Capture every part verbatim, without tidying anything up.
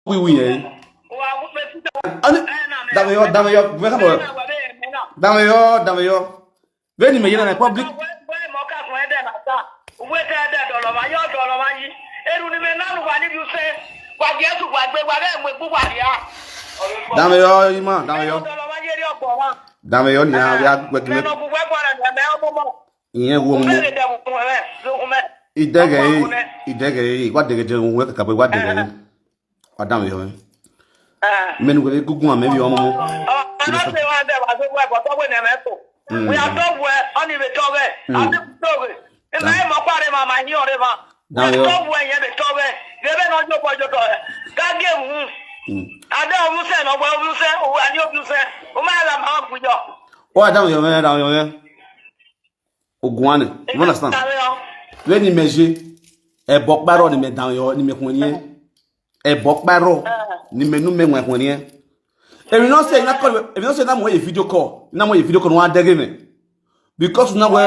wiwi yẹn. Ani, dame yọ, dame yọ, vẹ ka bọ. Dame yọ, dame yọ. Veni me yena na public. Dame yọ, ima, dame yọ. Dame yọ, ni a, we are working. Ìyẹn wo mo. Ìdẹ́gẹ̀ yìí, ìdẹ́gẹ̀ yìí, wá dẹ̀gẹ̀ jẹun, wẹ́ kàkà pé wá dẹ̀gẹ̀ yìí. Wá dá mi yọ, ẹ́. Mẹ́nu wẹ̀ gúngún àmì bí ọmọ. Ọ̀nà ṣe wá dẹ̀ wá gbogbo ẹ̀kọ́ tó wé ní ẹ̀mẹ́ tó. We are so well, ọ̀nà ìwé tó rẹ̀, àti tó rẹ̀. Ìmọ̀ ẹ̀ mọ̀ pàrẹ̀ màmá yín ọ̀rẹ́ ma. We are so well, yẹn bẹ̀ tó rẹ̀. Bẹ́ẹ̀ náà jókòó jókòó rẹ̀. Kágé wù. Adé òun sẹ́, ọ̀gbọ́n òun sẹ́, òun àní òun sẹ́. Ó máa ra màá gbìyànjú. Ó wá dá mi yọ, mẹ́ dá mi yọ, mẹ́. Ogun ane. You understand? When ni meje, e bok baro ni me dan yo, ni me kun ni. E bok baro ni me nu me nwa kun ni. If you not say na call, if you not say na mo a video call, na mo a video call no adege me. Because na we,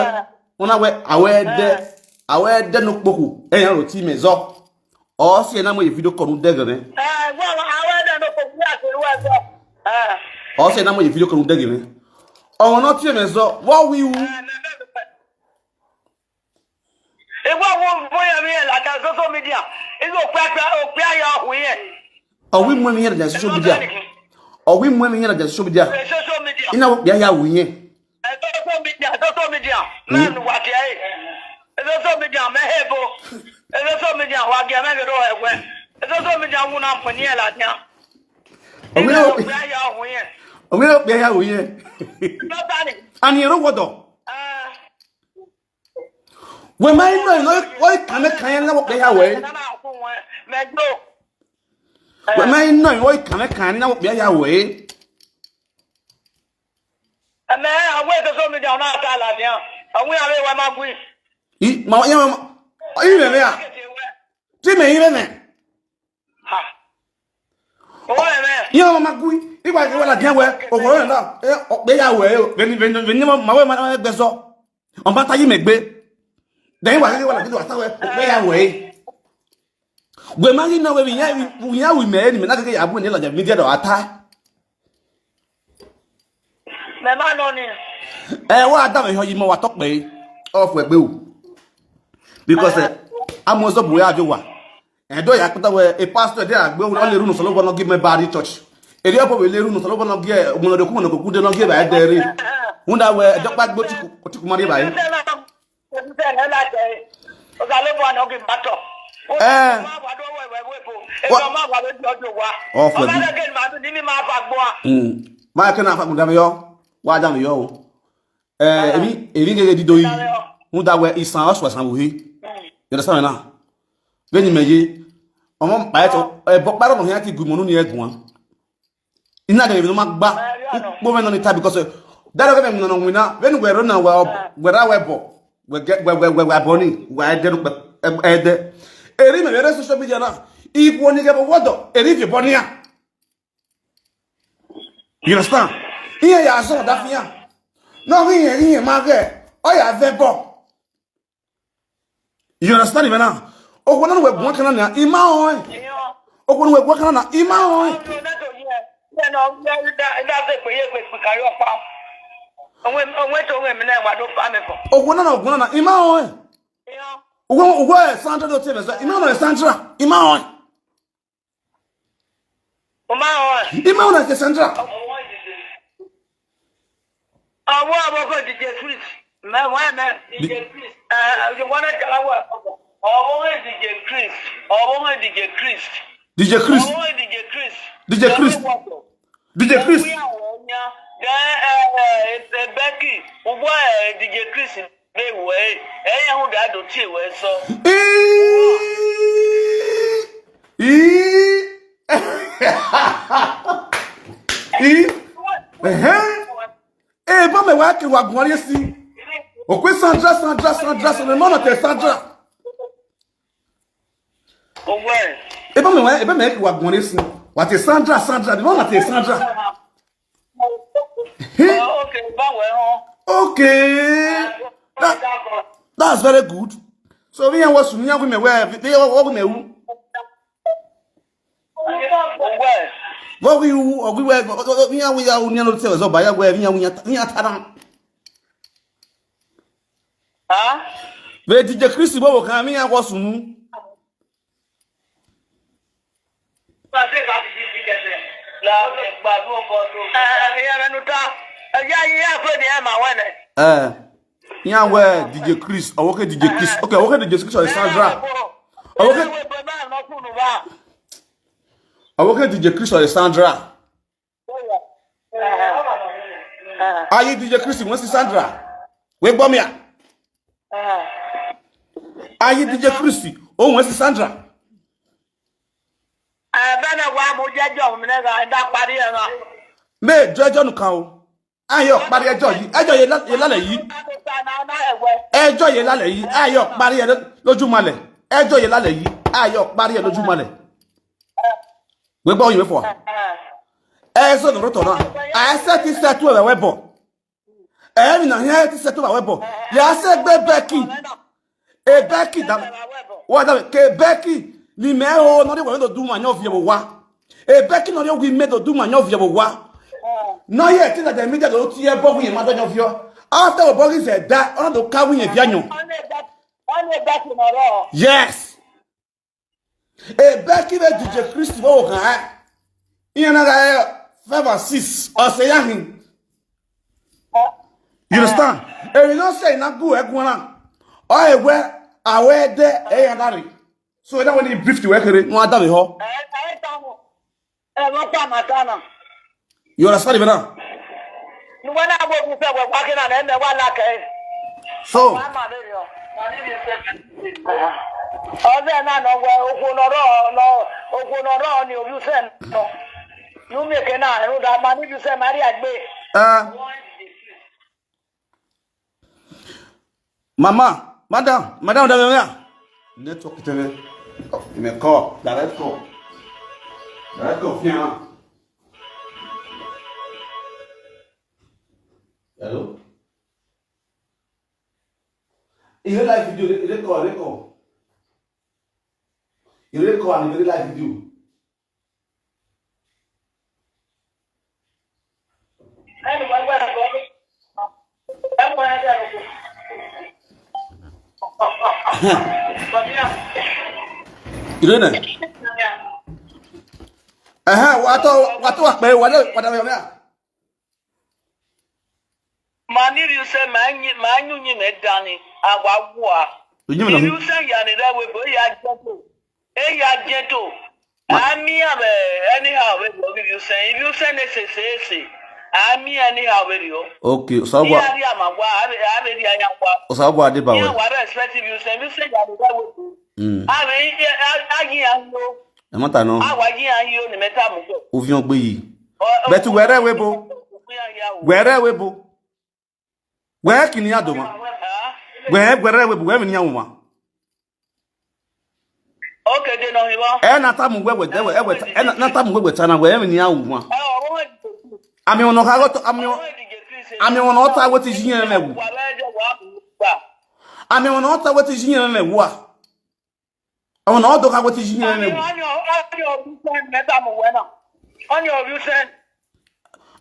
na we awede, awede no poku. E yan ro ti me zo. Ọ sị na mo ye video kọrọ dege me. Ọ sị na mo ye video kọrọ dege me. Ọ no tie me so. What we wu? Igwa wo boya mi la ka social media. Izo kpakpa okpia ya hu ye. Ọ we mo mi ya da social media. Ọ we mo mi ya da social media. Social media. Ina wo ya ya wu ye. Social media, social media. Man, what ye? Social media, me hebo. Social media, wa ge me do ewe. Social media, wu na mpo ni la tia. Omi o. Ya ya hu ye. Omi o be ya wu ye. Ani ro wodo. Ah. We mai no no, oi kame kan na wo be ya we. Na na ku we. Me do. We mai no, oi kame kan na wo be ya we. Eme awe social media na ta la dia. Awe awe wa magui. I ma ya ma. I me me a. Ti me i me me. Ha. O me me. Ya ma magui. I wa ke wa la dia we. O ko na. E o be ya we o. Veni veni veni ma ma we ma ma gbe so. On ba ta yi me gbe. Den wa ke wa la dia wa ta we. O be ya we. We ma yi na we bi ya wi ya wi me ni me na ke ya bu ni la ja media do ata. Me ma no ni. Eh, wa da me ho yi mo wa to pe. O fu egbe o. Because eh, amo so bu ya jo wa. Eh, do ya pata we a pastor de agbe o le runu so lo bono give me bad church. Eri opo we le runu so lo bono give mo no de ku mo no ku de no give ba de re. Unda we do pa gbo ti ku ti ku mari ba yi. Ẹ. Ọ fẹ bi. Mm. Ma kẹ na fa gùn dá mi yọ. Wá dá mi yọ o. Ẹ, èmi, èmi gẹ́gẹ́ dídó yìí. Ń dá wẹ ìsàn ọ̀ṣọ́ àṣà wò he. You understand now? Bẹ́ẹ̀ ni mẹ̀ yé. Ọmọ bàyẹ̀ tó, ẹ bọ́ pàrọ̀ nù yẹn ti gùn mọ́nú ni ẹ gùn wọn. Ina ga no magba. Kpo me no ni ta because daro ga me no no wina. When we run na wa we ra we bo. We get we we we we boni. We ede no pe ede. Eri me re social media na. Ibo ni ga bo wodo. Eri fi boni ya. You understand? Iye ya so da fi ya. No iye iye ma ge. O ya ve bo. You understand me now? Okwu na we gwa kana na ima oi. Okwu na we gwa kana na ima oi. Okwu na na gwa na ima oi. Okwu okwu Sandra do tebe so. Ima no Sandra. Ima oi. Ima oi ke Sandra. Awo awo ko D J Chris. Me wa me. D J Chris. Eh, you wanna tell her what? Owo D J Chris. Owo D J Chris. D J Chris. Owo D J Chris. D J Chris. D J Chris. Becky. Ugbo D J Chris. Be we. Eh, ya hu da do tie we so. Ee. Ee. Ehe. Eh, ba me wa ke wa gwan si. Okwe Sandra, Sandra, Sandra, Sandra, no na te Sandra. Owe. Eh, ba me wa, eh, ba me ke wa gwan si. Wa te Sandra, Sandra, no na te Sandra. He? Oh, okay, ba we ho. Okay. That, that's very good. So we are what we are we me where we are what we me who. Ogi u, ogi we, mi ya we ya u ni no te zo ba ya we mi ya we ya, mi ya tara. Ah? Be D J Chris bo kan mi ya ko sunu. Pàṣẹ ká fi fi kẹsẹ̀. La gbàdúrà ọkọ tó. Ẹ ẹ yẹn mẹnu ta. Ẹ yá yín yá fún ènìyàn màá wẹ̀ nẹ̀. Eh. Ya we D J Chris, awoke D J Chris. Okay, awoke D J Chris or Sandra. Awoke, awoke D J Chris or Sandra. Ayi D J Chris, wọ́n sí Sandra. We gbọ́ mi à. Ayi D J Chris, o wọ́n sí Sandra. Ẹ bẹ́ẹ̀ náà wá mo jẹ́jọ́ mi náà ká dá parí ẹ̀ náà. Me jọjọ nìkan o. Ayọ̀ parí ẹjọ́ yìí. Ẹjọ́ yìí lá- yìí lálẹ́ yìí. Ẹjọ́ yìí lálẹ́ yìí. Ayọ̀ parí ẹ lójúmọ́lẹ̀. Ẹjọ́ yìí lálẹ́ yìí. Ayọ̀ parí ẹ lójúmọ́lẹ̀. We gbọ́ yìí fún wa. Ẹ sọ nọ̀rọ̀ tọ̀ náà. Ẹ sẹ́ ti sẹ́ tó ẹ̀wẹ̀ bọ̀. Ẹ mi nà yẹn ti sẹ́ tó ẹ̀wẹ̀ bọ̀. Yà á sẹ́ gbé Becky. E Becky da. Wa da ke Becky. Ni me ho no de wa do du ma nyo vie wa. E Becky no de wi me do du ma nyo vie wa. No ye ti na de mi de do ti e bo wi ma do nyo vie. After we bo wi se da, ona do ka wi ye vie anyo. Yes. E Becky be D J Chris wo kan. Iyan na ga five and six. O se ya hin. You understand? E you know say na gu e gu na. O e we awe de e ya dari. So that when he brief you, we kere, no ada me ho. Ẹ wọ́n pa màtá náà. You understand me now? Nùgbọ́n náà gbogbo fẹ́ wẹ̀ wá kí náà ẹ̀ wá lákẹ́. So, Wá mà lè yọ. Ọ̀sẹ̀ náà nọ wẹ okun nọ̀rọ̀ nọ okun nọ̀rọ̀ ni òbí fẹ́ nọ. Yóò mi kẹ́ náà ẹ̀rù dá máa níbi fẹ́ máa rí àgbẹ̀. uh, Mama, madam, madam, da me ya. Network tebe. Oh, me call, direct call. Direct call, fia. Hello? Is it live video? Is it call? Is it call? Is it call and is it live video? Irene. Aha, wato wato wa pe wale wada me. Mani you say ma nyi ma nyu nyi me dani awa wa. Onye me na You say ya ni that way, but ya gentle. Hey, ya gentle. Ami ame anyhow we go give you say. If you say ne say say say. Ami anyhow we yo. Okay, so what? Ya ya ma wa, abi abi ya ya wa. So what dey Ya bawe? Wa respect if you say, you say ya ni that way. Mm. Abi ya ya ya yo. E mata no. Awa ya yo ni meta mu ko. Ovion gbe yi. But where we bo? Where we bo? Where kini adoma? Where where we bo? Where ni awuma? Okay, they know him. E na tamu we we we e na tamu we we tana we ni awuma. Ami ono ka go to ami. Ami ono ta we ti jiyan me wu. Ami ono ta we ti jiyan me wu a. Ami ono do ka we ti jiyan me wu. Onye ọrụ sen meta m wee na. Onye ọrụ sen.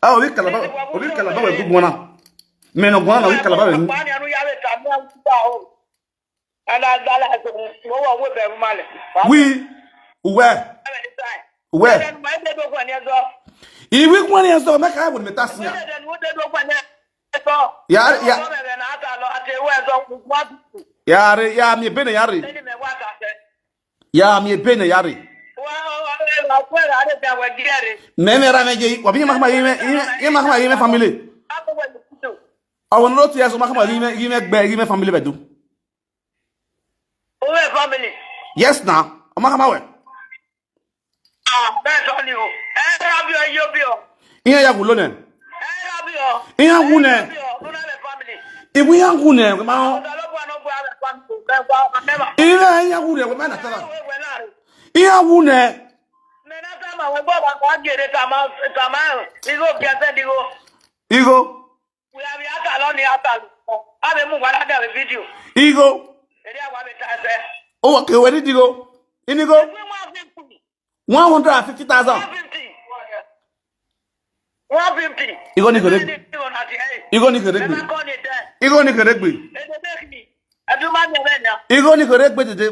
Ah, obi kalaba, obi kalaba we gbugbo na. Me no gwana na obi kalaba we. Kwani anu ya weta mi a. Ala dala so mo wo wo be male. We, uwe, uwe. Iwi kwani eso me ka wo me tasia. Yari ya. Yari ya mi bene yari. Ya mi bene yari. Me me ra me je wa bi ma ma yi me yi ma ma yi me family. Awon lo ti eso ma ma yi me yi me gbe yi me family be do. Owe family. Yes na. O ma ma we. Ah, bẹ́ẹ̀ sọ ni o. Ẹ rà bí ọ, yóò bí ọ. Iyan ya wu lo ne. Ẹ rà bí ọ. Iyan wu ne. Bí ọ, ló rẹ̀ family. Ibu iyan wu ne ma. Ọ̀dọ̀ ló bu àná bu ara family. Ẹ gba ọmọ mẹ́wàá. Iyan ya wu ne we ma na tara. Ìwé ìwé láàrin. Iyan wu ne. Mẹ́nà sábà wọ́n gbọ́ bàbá gèrè tàmá tàmá ìlú òkè ẹsẹ̀ dìgbò. Igo. Wíyá bí átà lọ́ni átà lọ. Á lè mú wàhálà dàbí fídíò. Igo. Èrè àwa mi ta ẹsẹ̀. O wa ke we ni digo. Inigo. Wí wọ́n fi kù. One hundred and fifty thousand. One fifty. One fifty. Igo ni kere gbe. Igo ni kere gbe. Igo ni kere gbe. Igo ni kere gbe dede.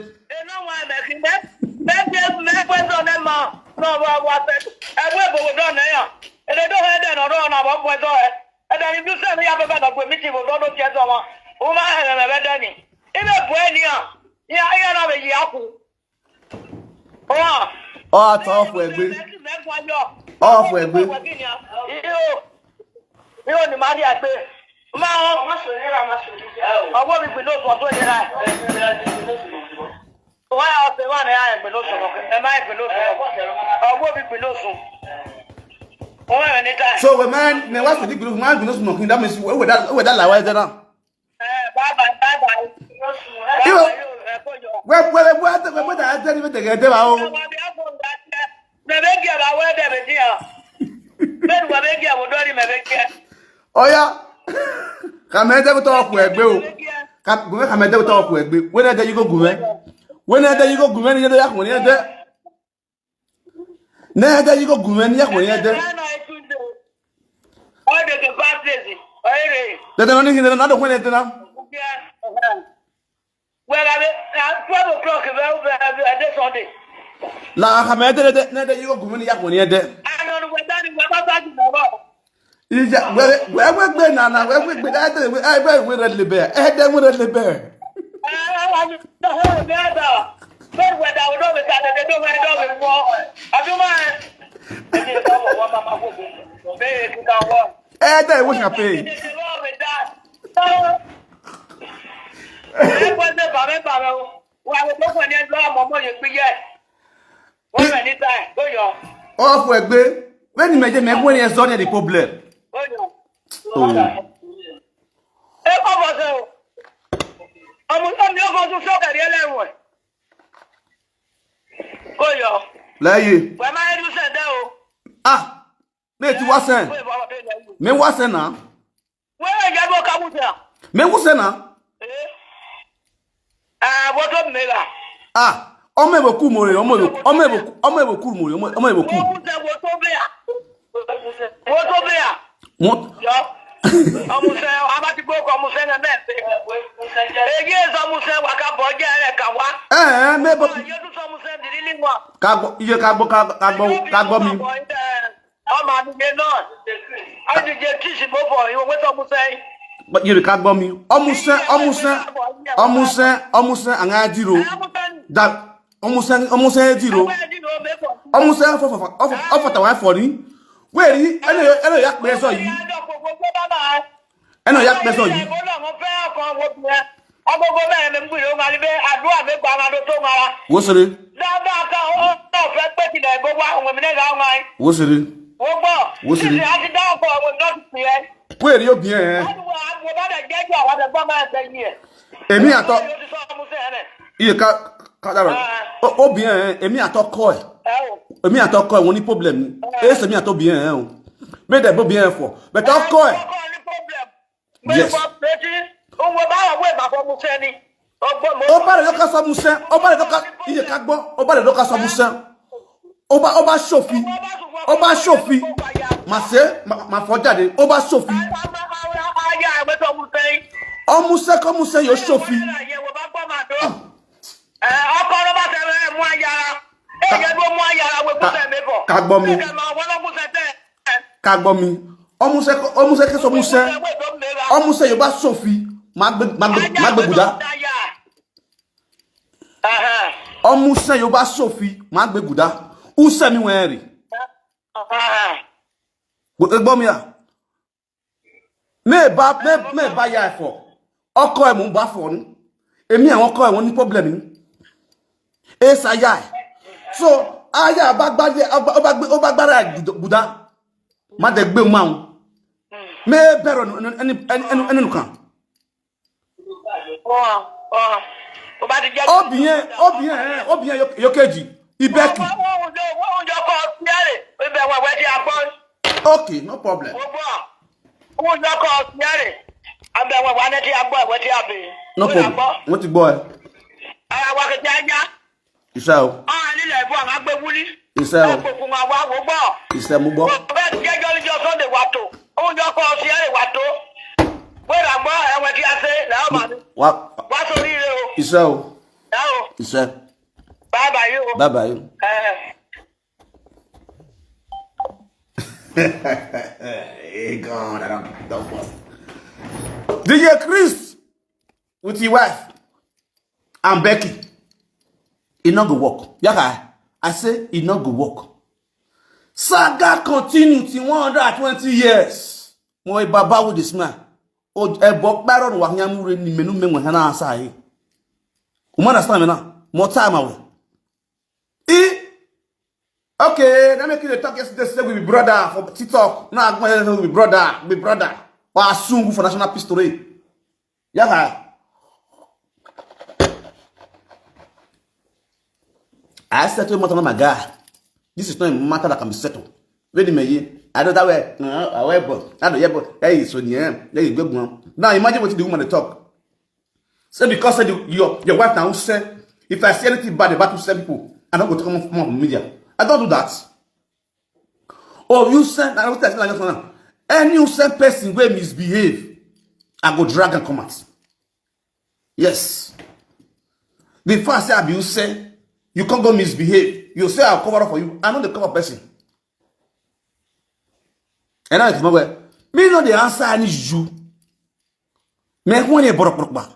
Ọ atọ ọfụ egbe. Ọgwọ mi gbin n'otu ọtụ enyere anyị. Nwa ya ọsị nwa na ya egbe n'otu nọ. Ema egbe n'otu nọ. Ọgwọ mi gbin n'otu. Nwa ya n'ita. So we man, me was the gbin n'otu, man gbin n'otu nọ. That means we we that we that la wa there now. Eh, bye bye, bye bye. Yo. Bye bye, yo, eh, kojo. We we we we we that there we dey get there o. Mebe gi ba we de be dia. Mebe gi ba dori mebe gi. Oya. Ka me de to ku egbe o. Ka gume ka me de to ku egbe. We na de yugo gume. We na de yugo gume ni de ya ko ni de. Na de yugo gume ni ya ko ni de. All the bad places. Oire. De de no ni de na do ko ni de na. Well, I mean, uh, twelve o'clock, well, uh, uh, this Sunday. La ka me de de na de yugo gume ni ya ko ni de. I don't know whether the weather is tomorrow. Ija we we we gbe na na we we gbe da de we ai we we red le be. E de we red le be. E de we champagne. Off we gbe. When me je me when you solve the problem. Oh. Ọmọ mi ọkọ tún sọkẹrì ẹlẹ́wọ̀n. Kò yọ. Lẹ́yìn. Wẹ́n máa ń dúró sẹ́dẹ̀ o. Ah, me ti wá sẹ́n. Me wá sẹ́n náà. Wẹ́n yẹ jẹ́ bó kábùtà. Me wú sẹ́n náà. Eh. Ah, wọ́n tó mẹ́ra. Ah, ọmọ ìbò kú mọ̀rẹ́, ọmọ ìbò ọmọ ìbò ọmọ ìbò kú mọ̀rẹ́, ọmọ ìbò kú. Wọ́n mú sẹ́ wọ́n tó bẹ́yà. Wọ́n tó bẹ́yà. Wọ́n. Yọ. Ọmọ sẹ́, a bá ti gbọ́ ọkọ̀ ọmọ sẹ́ náà bẹ́ẹ̀ pé. Èyí ẹ̀ sọ ọmọ sẹ́ wà ká bọ̀ jẹ́ ẹ̀ kà wá. Ẹ ẹ mẹ́bọ̀. Yóò tún sọ ọmọ sẹ́ dìrí ní wọn. Ká gbọ́ iye ká gbọ́ ká gbọ́ ká gbọ́ mi. Ọmọ àdúgbò náà. A ti jẹ tíṣì mọ́ bọ̀ ìwọ̀n wẹ́tọ̀ ọmọ sẹ́. Yìí ká gbọ́ mi. Ọmọ sẹ́ ọmọ sẹ́ ọmọ sẹ́ ọmọ sẹ́ àwọn adìrò. Da ọmọ sẹ́ ọmọ sẹ́ adìrò. Ọmọ sẹ́ ọfọ ọfọ ọfọ tàwọn afọ ni. Wẹ́ẹ̀rí ẹnì ẹnì ya pẹ́ sọ yìí. Ẹnì ya pẹ́ sọ yìí. Agogo mẹ́rin mi ń gbìyànjú máa ní bẹ́ẹ̀ àdúrà mi gba ara tó máa. Wo sere. Dáadáa ká ó náà fẹ́ pé kí lè gbogbo àwọn èmi náà láwọn máa. Wo sere. Wo gbọ́. Wo sere. Títí a ti dá ọkọ̀ àwọn ìlú ti pè é. Wẹ́ẹ̀rí obìnrin ẹ̀. Wọ́n ti wọ àwọn ọba dẹ̀ jẹ́ ju àwọn àgbẹ̀ máa ń sẹ́yìn ẹ̀. Èmi àtọ. Yóò ti sọ ọmọ sẹ́yìn rẹ̀. Iye ká ká dára. Ah. O- Obìnrin ẹ̀ èmi àtọ kọ ẹ̀. Ẹ o. Èmi àtọ kọ ẹ̀ wọ́n ní problem ni. Èyí sèmi àtọ obìnrin ẹ̀ o. Bẹ́ẹ̀ dẹ̀ bóbìnrin ẹ̀ fọ̀. Bẹ̀tẹ̀ ọkọ ẹ̀. Ọkọ ní problem. Yes. Mo fọ létí. Òun ò bá wà wé bàbá ọmọ sẹ́ni. Ọgbọ́n mo. Ó bá rẹ̀ lọ́ka sọ mu sẹ́. Ó bá rẹ̀ lọ́ka iye ká gbọ́. Ó bá rẹ̀ lọ́ka sọ mu sẹ́. Ó bá ó bá ṣòfin. Ó bá ṣòfin. Màá ṣe màá fọ́ jáde. Ó bá ṣòfin. Aya ẹgbẹ́ tó mú sẹ́yìn. Ọmú sẹ́ kọ́ mu sẹ́ yóò ṣòfin. Ẹ, ọkọ ló bá fẹ́ rẹ̀ mú ayára. Ẹ yẹ ló mú ayára wo kó fẹ́ mi bọ̀. Ká gbọ́ mi. Ẹ kẹ́ máa wọ́n lọ́kùn sẹ́tẹ̀. Ká gbọ́ mi. Ọmúṣẹ́ ọmúṣẹ́ kẹsàn ọmúṣẹ́. Ọmúṣẹ́ yóò bá sòfin. Má gbé má gbé má gbé gùdá. Ọmúṣẹ́ yóò bá sòfin. Má gbé gùdá. Úṣẹ́ mi wẹ̀ẹ́ rè. Gbọ́ mi à. Me ba me me ba ya for. Ọkọ ẹ̀ mò ń bá fọ̀ ni. Èmi àwọn ọkọ ẹ̀ wọ́n ní problem ni. E sa ya ẹ̀. So aya bá gbá dé ó bá gbé ó bá gbára ẹ̀ gbùdá. Má dẹ̀ gbé mọ́ àwọn. Me bẹ̀rẹ̀ ẹni ẹni ẹni nìkan. Obìnrin obìnrin ẹ̀ obìnrin yókèjì ibẹ̀kì. Okay, no problem. Wọ́n yọ kọ́ ọ̀sìnrè. Abẹ́ wọn wà ní ti agbọ́ ìwé tí a bè. No problem. Wọ́n ti gbọ́ ẹ. Ara wa kìí ajá. Iṣẹ́ o. Ọ̀hún nílẹ̀ ìbú àwọn agbẹ́wúlí. Iṣẹ́ o. Ẹ kò fún wa wá wò gbọ́. Iṣẹ́ mú gbọ́. Wọ́n bẹ́ẹ̀ ti jẹ́jọ́ níjọ́ Sunday Wato. Oúnjẹ ọkọ ọ̀sìn ẹ̀ Wato. Wẹ́rẹ́ àgbọ̀ ẹ̀wọ̀n tí a ṣe làwọn màá ní. Wá Wá sórí ilé o. Iṣẹ́ o. Ẹ o. Iṣẹ́. Bye bye o. Bye bye. Ẹ. Hey God, I don't, don't fuss. D J Chris with your wife and Becky. E no go work. Yaka, I say e no go work. Saga continue till one hundred and twenty years. Mo e baba with the smile. O e bo paro wa nyamu re ni menu me won na asa yi. You understand me now? More time away. E Okay, let me kill the talk yesterday. Say we be brother for TikTok. Now I'm going to be brother, be brother. Or Asungu for National Pistol. Yeah. I said to him, "My guy, this is not a matter that can be settled." Wait a minute. I know that way. Uh, I wear, but I don't, yeah, but hey, so yeah, there you go. Now imagine what the woman dey talk. Say because say the, your, your wife now say, if I see anything bad about to say people, I don't go to come off my media. I don't do that. Oh, you send, I don't tell you like that now. Any you send person wey misbehave, I go drag and come out. Yes. Before I say abuse, say you can't go misbehave. You say I'll cover up for you. I know the cover person. And now it's my way. Me know the answer I need you. Me when you borok borok ba.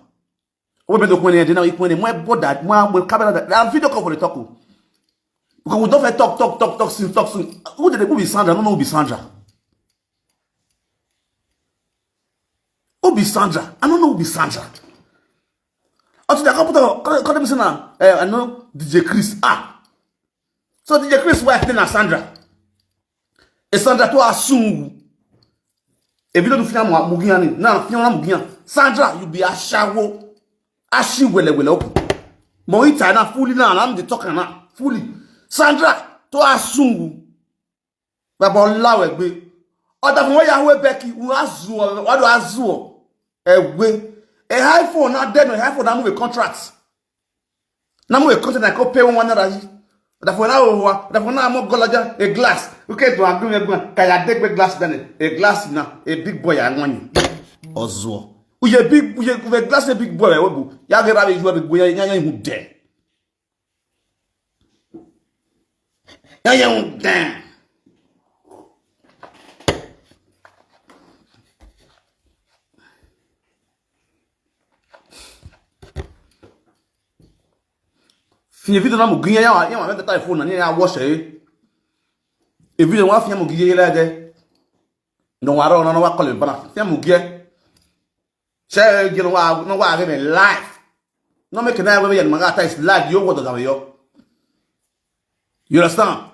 Obe do kwene de na ikwene mo e boda mo mo kamera da na video call for the talk o. Because we don fit talk, talk, talk, talk, since talk, since. Who dey, who be Sandra? I don't know who be Sandra. Who be Sandra? I don't know who be Sandra. Until they come put out, come, come tell me say na, eh, I know D J Chris. Ah. So D J Chris wife name na Sandra. E Sandra to Asungu. E video do finya mo mugian ni. Na finya mo mugian. Sandra, you be ashawo. Ashi wele wele oku. Mo ita na fully na, na I'm the talker na. Fully. Sandra to Asungu. Baba Olawegbe. Oda fun ya we Becky, u azu o, wa do azu o. Ewe. E high phone na de no, e high phone na move a contract. Na move a contract na ko pay one naira yi. Oda fun na o wa, oda fun na mo golaja a glass. U ke do agun egun, ka ya de gbe glass dani. A glass na, a big boy a won yi. Ozu o. U ye big, u ye, u ye glass a big boy we bu. Ya ge ra be ju a big boy ya, ya, ya hu de. Ya ya un dan. Fini video na mo ginya ya ya ma ta phone na ni ya wash e. E video wa fini mo ginya la de. No wa ro no wa call bana. Fini mo ginya. Share you know why no why give me life. No make na we yan maga ta is life yo wo do ga yo. You understand?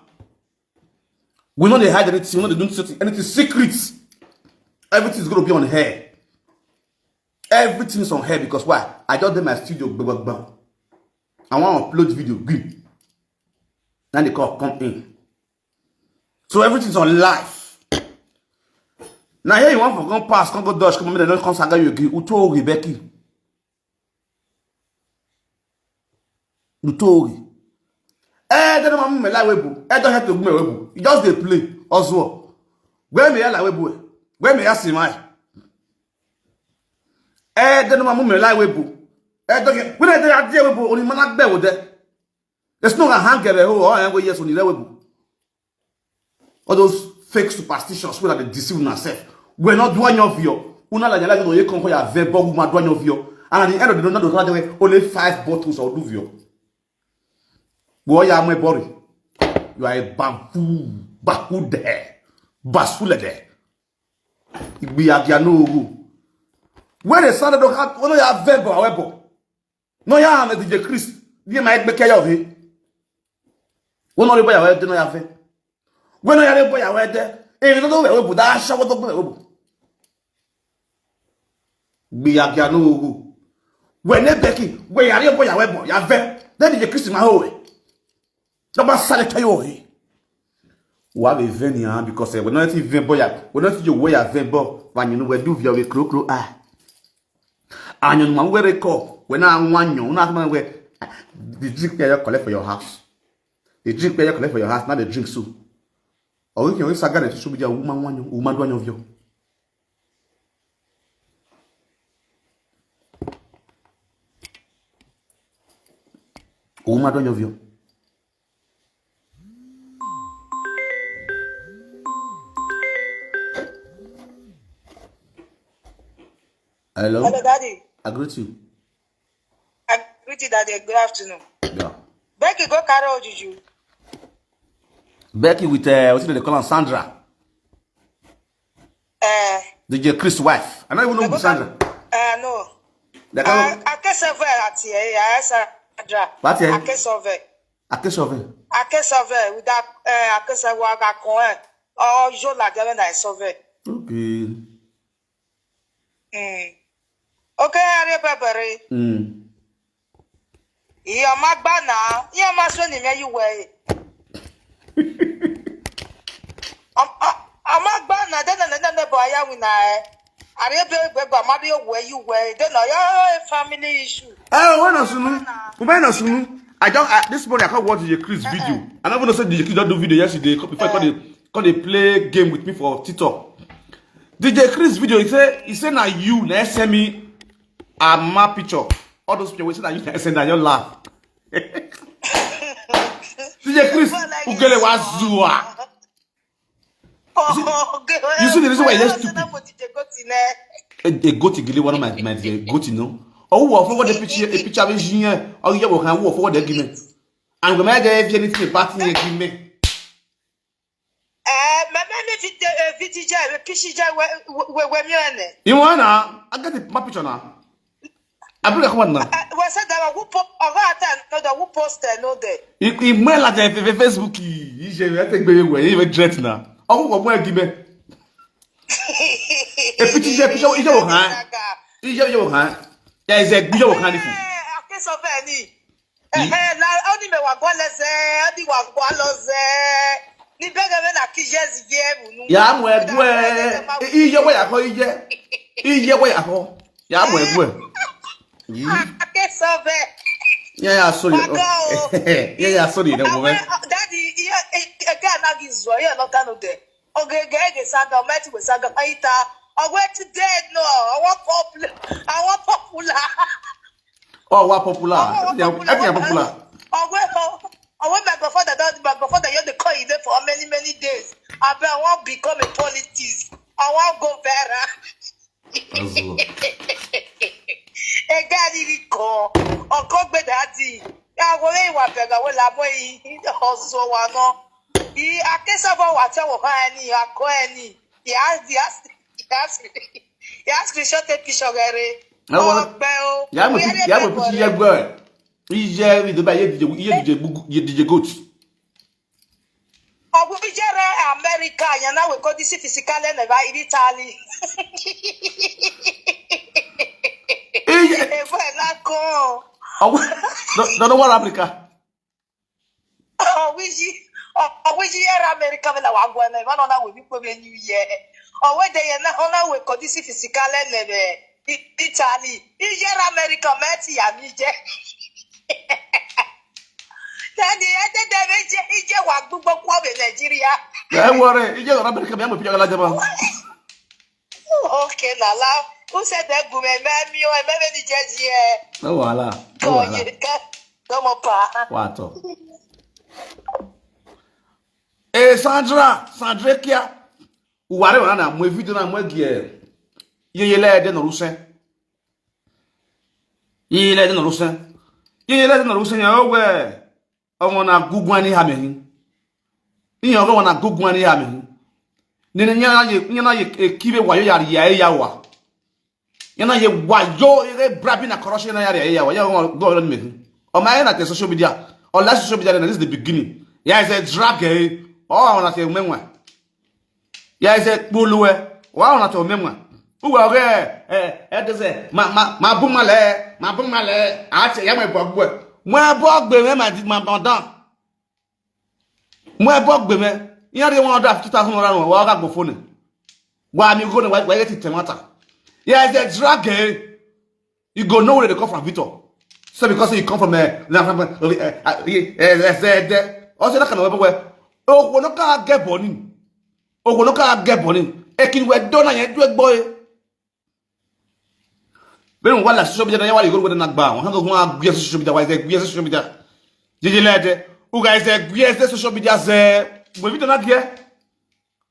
We no dey hide anything, we no dey do anything, anything secret. Everything is gonna be on air. Everything is on air because why? I just dey my studio gbagbagbam. I wan upload video gbim. Then they call come in. So everything is on live. Now here you want for come pass, come go dodge, come make dem no come saga you again. Uto oge Becky. Uto oge. Eh, they don't want me like webo. Eh, don't have to me webo. You just dey play. Oswald. Where me like webo? Where me ask him I? Eh, they don't want me like webo. Eh, don't get. When they are there webo, only man like webo there. There's no hang there. Oh, I go yes only webo. All those fake superstitions wey dey deceive una sef. We no do any of you. Una la yala go ye kon ko ya ve bo ma do any of you. And at the end of the day, no do that way. Only five bottles of Duvio. Boy, ya my body. You are a bamboo, bakude, basule de. Igbi agia no ogo. Where the son of the hat, ono ya ve bo, we bo. No ya na D J Chris. Di ma egbe ke yo he. Wo no le boya we de no ya fe. We no ya le boya we de. E no do we we bu da sha wo do we we bu. Gbe ya gbe no ogo. We ne Becky, we ya le boya we bo ya fe. Then D J Chris ma ho we. No ba sale tayo he. Wa be veni an because eh, we no ti vin boya. We no ti yo we ya vin bo. Wa nyunu we Duvio we kro kro ah. And your mama will call when I want you. Not man where the drink pay you collect for your house. The drink pay you collect for your house, not the drink so. Or you can always saga the social media woman one, woman do your view. Woman do your view. Hello? Hello, Daddy. I greet you. I greet you, Daddy. Good afternoon. Yeah. Becky go carry Ojuju. Becky with, uh, what's it they call her? Sandra. Uh, D J Chris wife. I don't even know who Sandra. Uh, no. They call uh, Akesove at here. Yeah, Sandra. What here? Akesove. Akesove. Akesove. With that, uh, Akesove, Agakon. Oh, Jola, Gavin, I Sove. Okay. Mm. Okay, Harry Pepper. Mm. Iya magba na, iya maswe ni me yuwe. Amagba na, then na na na boy ya wina eh. Are be be ba ma be we yuwe. Then na your family issue. Eh, when no sunu. When no sunu. I don't, I, this morning I can't watch the Chris video. I never know say the Chris don't do video yesterday before I call the, call they play game with me for TikTok. D J Chris video, he say, he say na you na send me a map picture. All those people wey say na you na send, na your laugh. D J Chris, ugele wa zua. You see the reason why you just stupid. A, a goat gele one of my, my goat, you know. Oh, who forward the picture, a picture of him. Oh, yeah, we can forward the agreement. And we might get anything about the agreement. Eh, me me me vite eh, vite je me pisi je we we we mi ene. You want now? I got the my picture now. I bring a come on now. Eh, we said that who po oga ata no the who post eh, no there. You you me like the the Facebook. You je me take baby we you regret now. Oh, what more give me? A picture je picture you don't have. You don't have. There is a good one. Eh, I can't survive ni. Ehe, na oni me wagwa leze, oni wagwa loze. Ni bege me na kijezi ye munu. Ya mu egwe. Iye we ya ko iye. Iye we ya ko. Ya mu egwe. Ake sove. Yeah, yeah, sorry. Yeah, yeah, sorry. No, woman. Daddy, you again na gizo. You no tanu de. Oge ge ge saga, meti we saga aita. Owe today no. I want popular. I want popular. Oh, what popular? I think I'm popular. Oh, well, oh, oh, well, my grandfather, that my grandfather, you the call you there for many, many days. I bet I won't become a politics. I won't go viral. A guy did it call. Or call me daddy. I will lay one bag. I will have way. Also, one. He, I guess I want what I want. Any, I call any. He asked, he asked, he asked me. He asked me, shot a picture of it. Ọgbẹ́ o. Ya mo ti ya mo ti yẹ gbọ́ ẹ̀. Iye mi do ba ye dije ye dije gugu ye dije goat. Ọgwụ ijere America ya na we kodi si fisikale na ba Italy. Iye. Evo na ko. Ọgwụ. No no no what Africa. Ọwiji, ọwiji yere America vela wagwa na vano na we bikwe be New Year. Owe de ye na hona we kodisi fisikale nebe Italy. Ijere America meti ya mi je. Tani ete de be je ije wa gbugbo kwa be Nigeria. E wore, ije America be mo piyagala jaba. Okay, na la. Who said that good man? Me, me, me, me, the judge here. No wahala. No wahala. Come on, pa. Wato. Eh, Sandra, Sandra kia. Uware wana na mwe video na mwe gie. Ye ye le de no ruse. Ye ye le de no ruse. Ye ye le de no ruse ya owe. Ọmọ na gugwan ni ha mehin. Ihe ọgọ na gugwan ni ha mehin. Nene nyana ye nyana ye ekibe wayo ya ya ya wa. Nyana ye wayo ye brabi na corruption na ya ya ya wa. Ya go go ni mehin. O ma na te social media. O la social media na this is the beginning. Ya is a drag eh. O wa na te menwa. Ya is a bulwe. Wa na te menwa. Uwa oge eh eh this eh ma ma ma bumale ma bumale. Ate ya me bogwe. Ma bogwe me ma ma ma dan. Mo ebo gbe me. Yan re one hundred fifty thousand naira wa ga gbo phone. Wa mi go ni wa wa ti temata. Yeah, it's a drag eh. You go know where they come from, Victor. So because you come from eh na from eh eh eh eh eh. O se na kana we we. O wo no ka ge boni. Ogo no ka get money. Ekin we dona ye do egbo e. Benu wala social media na ya wala igoro na gba. Won kan go ma gbe social media, wa ze gbe social media. Jeje lede. U guys ze gbe social media ze. Mo video na die.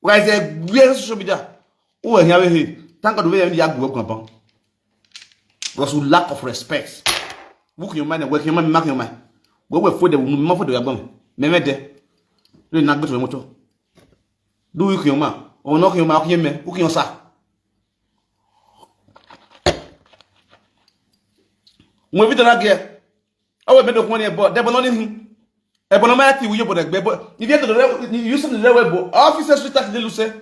U guys ze gbe social media. U we here we he. Thank God we ya gbe ogun ban. Because we lack of respect. Who can your mind? Where can your mind? Mark your mind. Where we for the woman for the woman? Meme de. Lórí na gbé sọ̀rọ̀ mọ́tò. Do you can your man? Or not can your man? Can your man? Who can your sir? Mo fi tana ge. Awe me do ko ni ebo, de bono ni hin. E bono ma ti wi yo bo de gbe bo. Ni vie to de, ni you see the way bo. Officers we start the lose.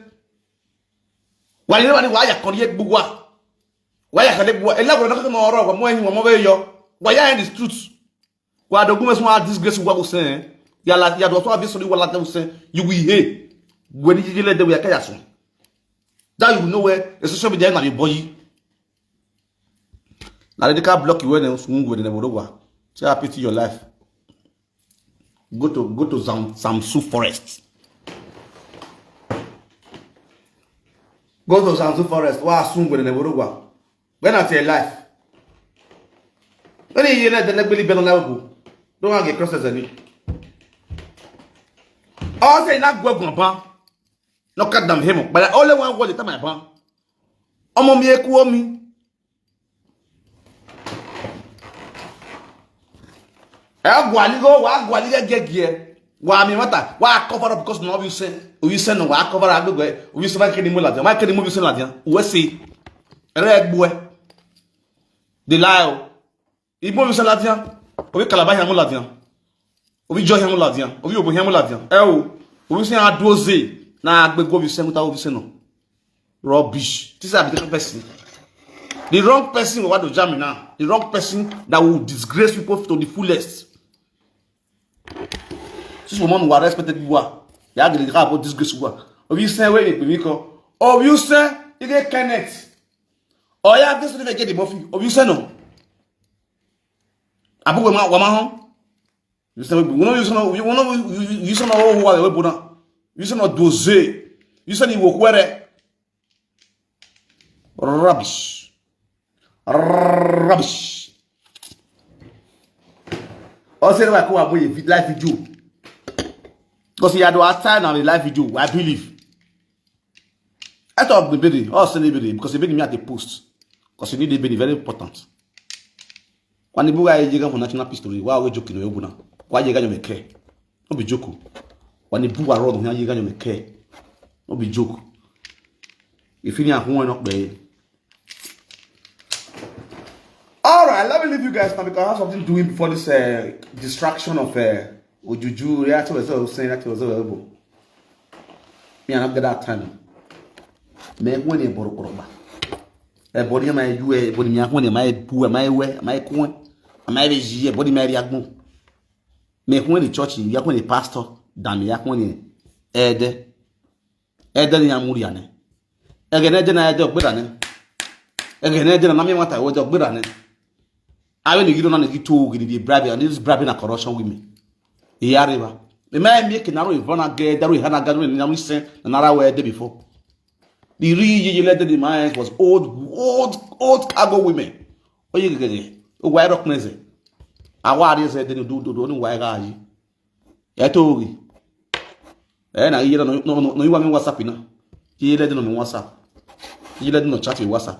Wa ni wa ni wa ya kon ye gbugwa. Wa ya kan le gbugwa. E la ko na ko no oro ko mo ehin wo mo be yo. Wa ya in the truth. Wa do gume so disgrace wa ko sen. Ya la ya do so abi so wa la te sen. You will hear. When you le de we ka ya so. That you know where a social media na be boy. Na they can block you when you go to the border. Say I pity your life. Go to go to Zam, Zamsu forest. Go to Zamsu forest. Wa soon go to the border. When I say life. When you let the leg belly bend on level. Don't want to get crosses any. All say not go go ban. No cut them him. But I only want what the time I ban. Omo mi eku omi. E gwali go, wa gwali ge ge ge. Wa mi mata, wa cover up because no you say, you say no wa cover up go. You say ma kini mo la dia, ma kini mo you say la dia. We see. Re gbo e. The lie o. Igbo you say la dia. Obi Calabar here mo la dia. Obi Joy here mo la dia. Obi Obo here mo la dia. E o. Obi say adoze na agbe go you say muta obi say no. Rubbish. This is a different person. The wrong person will want to jam me now. The wrong person that will disgrace people to the fullest. This woman who are respected people are. Ya get the car about disgrace people. Of you say where you go. Of you say you get Kenneth. Oh yeah, this will get the Murphy. Of you say no. Abu wama wama hon. You say we no you say no you no you say no who are we bona. You say no doze. You say ni wokwere. Rubbish. Rubbish. Ose wa ko abo ye live video. Because you had our time now the live video, I believe. I thought the baby, oh, send the baby because the baby me at the post. Because you need the baby very important. When the boy I for national history, why are we joking? Why you got your care? No be joke. When the boy road, you got your care. No be joke. If you need a home up there. All right, let me leave you guys now because I have something doing before this uh, distraction of uh, Ojuju. Yeah, to was saying that was available. Me, I not get that time. Me when you borrow koroba. E body my you e body me when my bu my we my kun. My be ji e body my riagun. Me when the church, you when the pastor, than me when the ede. Ede ni amuri ane. Ege ne ede na ede ogbera ne. Ege ne ede na nami wata wo ede ogbera ne. Awe ni gido na ni gitu gi ni bribe and this bribe na corruption women. Iya riba. Me ma mi ke na ro ivana ge da ro hana ga ro ni na mi sen na ra we de before. The real yeye led the man was old old old cargo women. Oye gege. O wa rock neze. Awa ri ze de du du du ni wa ga yi. Ya to ri. Eh na yeye no no no iwa mi WhatsApp na. Yeye led no mi WhatsApp. Yeye led no chat mi WhatsApp.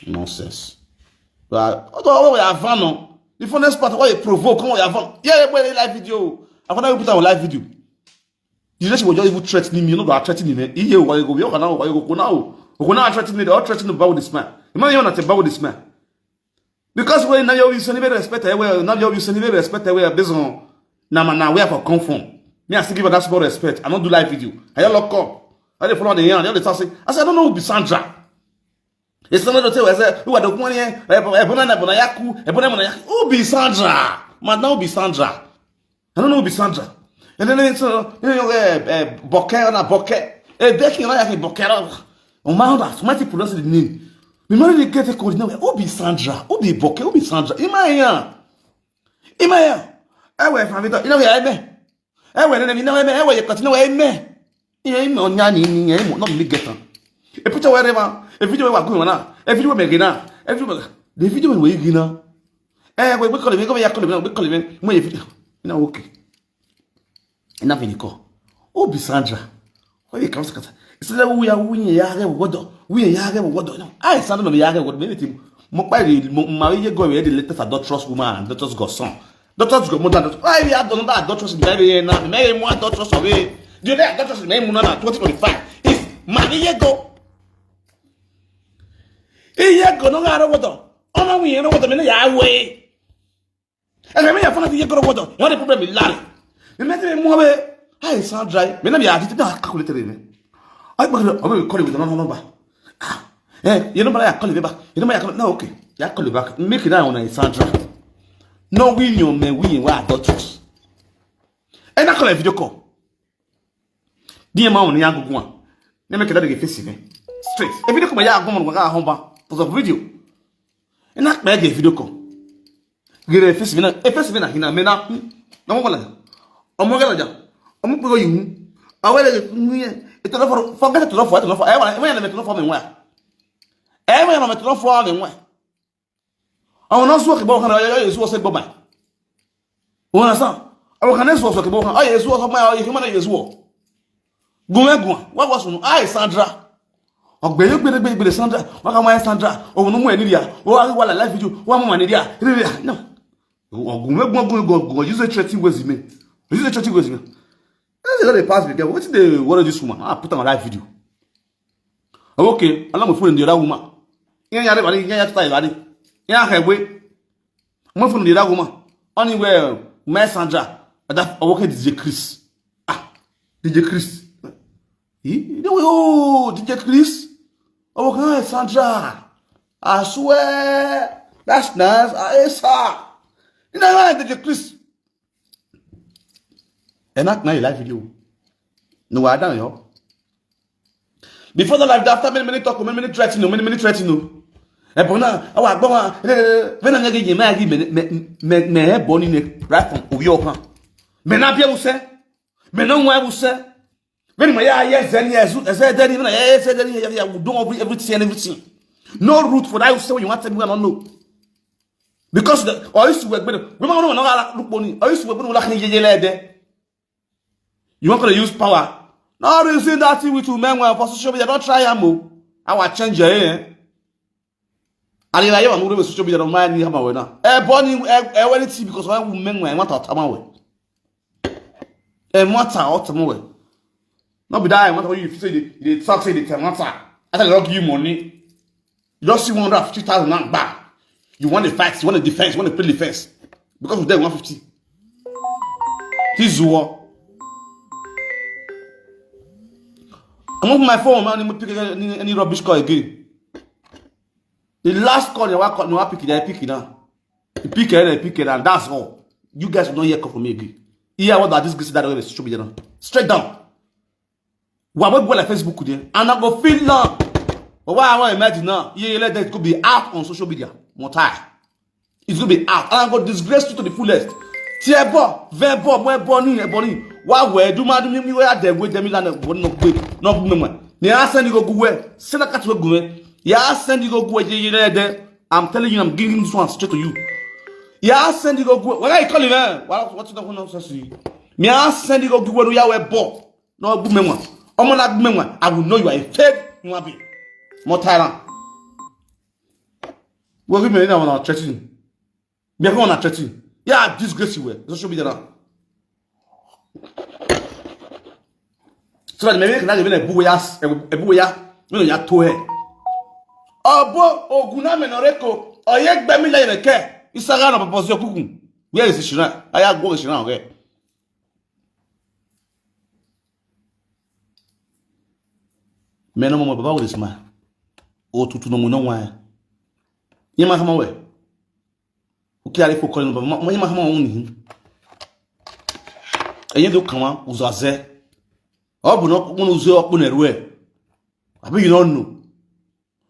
Nonsense. But although we are van no. The funniest part why you provoke come we are van. Yeah, we live video. I found out we put our live video. The lady was just even threatening me, you know, threatening me. Iye wa go, yo kana wa go ko na o. Ko na threatening me, all threatening about this man. Imagine you not about this man. Because we now you send me respect, eh, we now you send me respect, eh, we based on na man na where for come from. Me I still give her that small respect. I don't do live video. I lock up. I dey follow the hand. I dey say, I say I don't know who be Sandra. It's not to tell us who are the money. Ebona na bona yaku. Ebona bona yaku. Who be Sandra? Man, now who be Sandra? I don't know who be Sandra. And then it's uh, you know, uh, uh, Boke na Boke. Eh, Becky na yaki Boke. Oh my God, somebody pronounce the name. Me marry the get a code now. Who be Sandra? Who be Boke? Who be Sandra? Imaya. Imaya. I wear from it. You know where I be? Ewe ne mi na we me, ewe ye kati na we me. Ye me onya ni ni ye mo no mi get am. E picture wherever, e video we wa go na, e video we me na, e video we, the video we we gi na. Eh, we we call me, go ya call me, we call me, mo ye video. Na okay. Ina vini ko. O bi Sandra. Oye, ka sakata. Isile wuya wunye ya ge wodo. Wunye ya ge wodo. No. I Sandra no ya ge wodo. Many thing. Mo pa ri mo ma ye go we the latest adulterous woman and adulterous godson. Adulterous godmother. Why we had another adulterous in Bible here now? Me mo adulterous of it. The only adulterous me mo na twenty twenty-five. Is Maria go. Iye go no ga ro wodo. Ona wunye ro wodo me na ya we. And I mean, I found out you go to water. You know the problem with Larry. You met me more. Hey, Sandra. Me na be addicted. Na calculator me. I but I will call you with another number. Ah, eh, you know, but I call you back. You know, I call no, okay. I call you back. Make it down on Sandra. No, we know me. We were adulterous. And I call a video call. Di ma on ya gugu a. Na me keda de face me. Straight. E video ko ba ya gugu mo ga hon ba. Because of video. Ina pe de video ko. Gere face me na, e face me na hina me na. Na mo wala. O mo gala ja. O mo ko yu. Awele ni e to for forget to for to for. E wala, e wala me to for me wa. E wala me to for me wa. Àwọn náà sún ọ̀kẹ́ bọ́ kan náà, ọyọ́ Yéṣu ọ̀sẹ̀ gbọ́ báyìí. Wọ́n náà sàn. Àwọn kan náà sún ọ̀sẹ̀ ọ̀kẹ́ bọ́ kan, ọyọ́ Yéṣu ọ̀sẹ̀ gbọ́, ọyọ́ ìfimọ́ náà Yéṣu ọ̀. Gùnmẹ́gùn, wá wá sùn, ayé Sandra. Ọ̀gbẹ́ yóò gbére gbére gbére Sandra, wọ́n kà máa yẹ Sandra, òun mú ẹ̀ nídìí à, wọ́n wá wà láì fídíò, wọ́n mú wọn nídìí à, rírì à, náà. Ọ̀gùnmẹ́gùn ọ̀gùn ọ̀gùn ọ̀gùn use a threatening ways me. Use a threatening ways me. That's the way they pass me, wetin dey worry this woman? I put am on live video. Okay, ala mo phone the other woman. Yan ya de bari, yan ya ta bari. Yan ha we. Mo phone the other woman. Only where my Sandra, that okay D J Chris. Ah, D J Chris. He, no, oh, D J Chris. Oh, okay, Sandra. I swear, that's nice. I sir. You know, D J Chris. And not now live video. No, I don't know. Before the live, after many many talk, many many threatening, many many threatening. E bona, awa gbon wa. Ve na nyagi je ma gi me me me me e boni ne right from obi okan. Me na bia use. Me na nwa use. Ve ni ma ya ye zen ye zu, ze de ni na ye ze de ni ya ya we don every everything and everything. No root for that you say you want to me, I don't know. Because the or you we gbere. We ma no na ga look boni. Or you we gbere la kan ye ye le de. You want to use power? No reason that thing with you men well for social media. Don't try am o. I will change your eh. Ali la yo anu social media no man ni hama we na. E boni e e we ti because we men well want to tama we. E want to tama we. No be that I want to you say they talk say they tell matter. I tell you give you money. You just see one hundred fifty thousand now, bah. You want to fight, you want to defense, you want to play defense. Because of that one fifty. This is war. I'm open my phone, man. I'm pick any, any rubbish call again. The last call, you want call, you want pick it, I pick it now. You pick it, I pick it, and that's all. You guys will not hear call from me again. Hear what that this guy said that way, social media now. Straight down. Wa we go like Facebook there, and I go feel now. But why I want imagine now? Yeah, let that go be out on social media. More time. It's gonna be out. And I go disgrace you to the fullest. Tiebo, vebo, mwe boni, e boni. Wa we do ma do mi mi we ade we dem la na go no gbe. No gbe mo. Ni a send go gwe. Send that cat we gwe. Ya send go gwe ye ye de. I'm telling you, I'm giving this one straight to you. Ya send go gwe. What are you calling, man? What what the nonsense? Me a send go gwe ya we bo. No gbume nwa. Omo na gbume nwa. I will know you are a fake human being. More tyrant. Wo gbume na wana threatening. Me ko wana threatening. Ya disgrace you we. Social media now. So that maybe can I give a buwe ya, a buwe ya. You know ya to her. Obo oguna menoreko. Oye gbe mi la yeke. Isaga na bobo yo kuku. Where is the shrine? Aya go shrine, okay. Me no mo baba with this man. O tutu no mo no wa. Ye ma kama we. O ki are fo ko no baba. Ye ma kama o ni. Eye do kama uzaze. O bu no mo uze o bu na ruwe. Abi you don't know.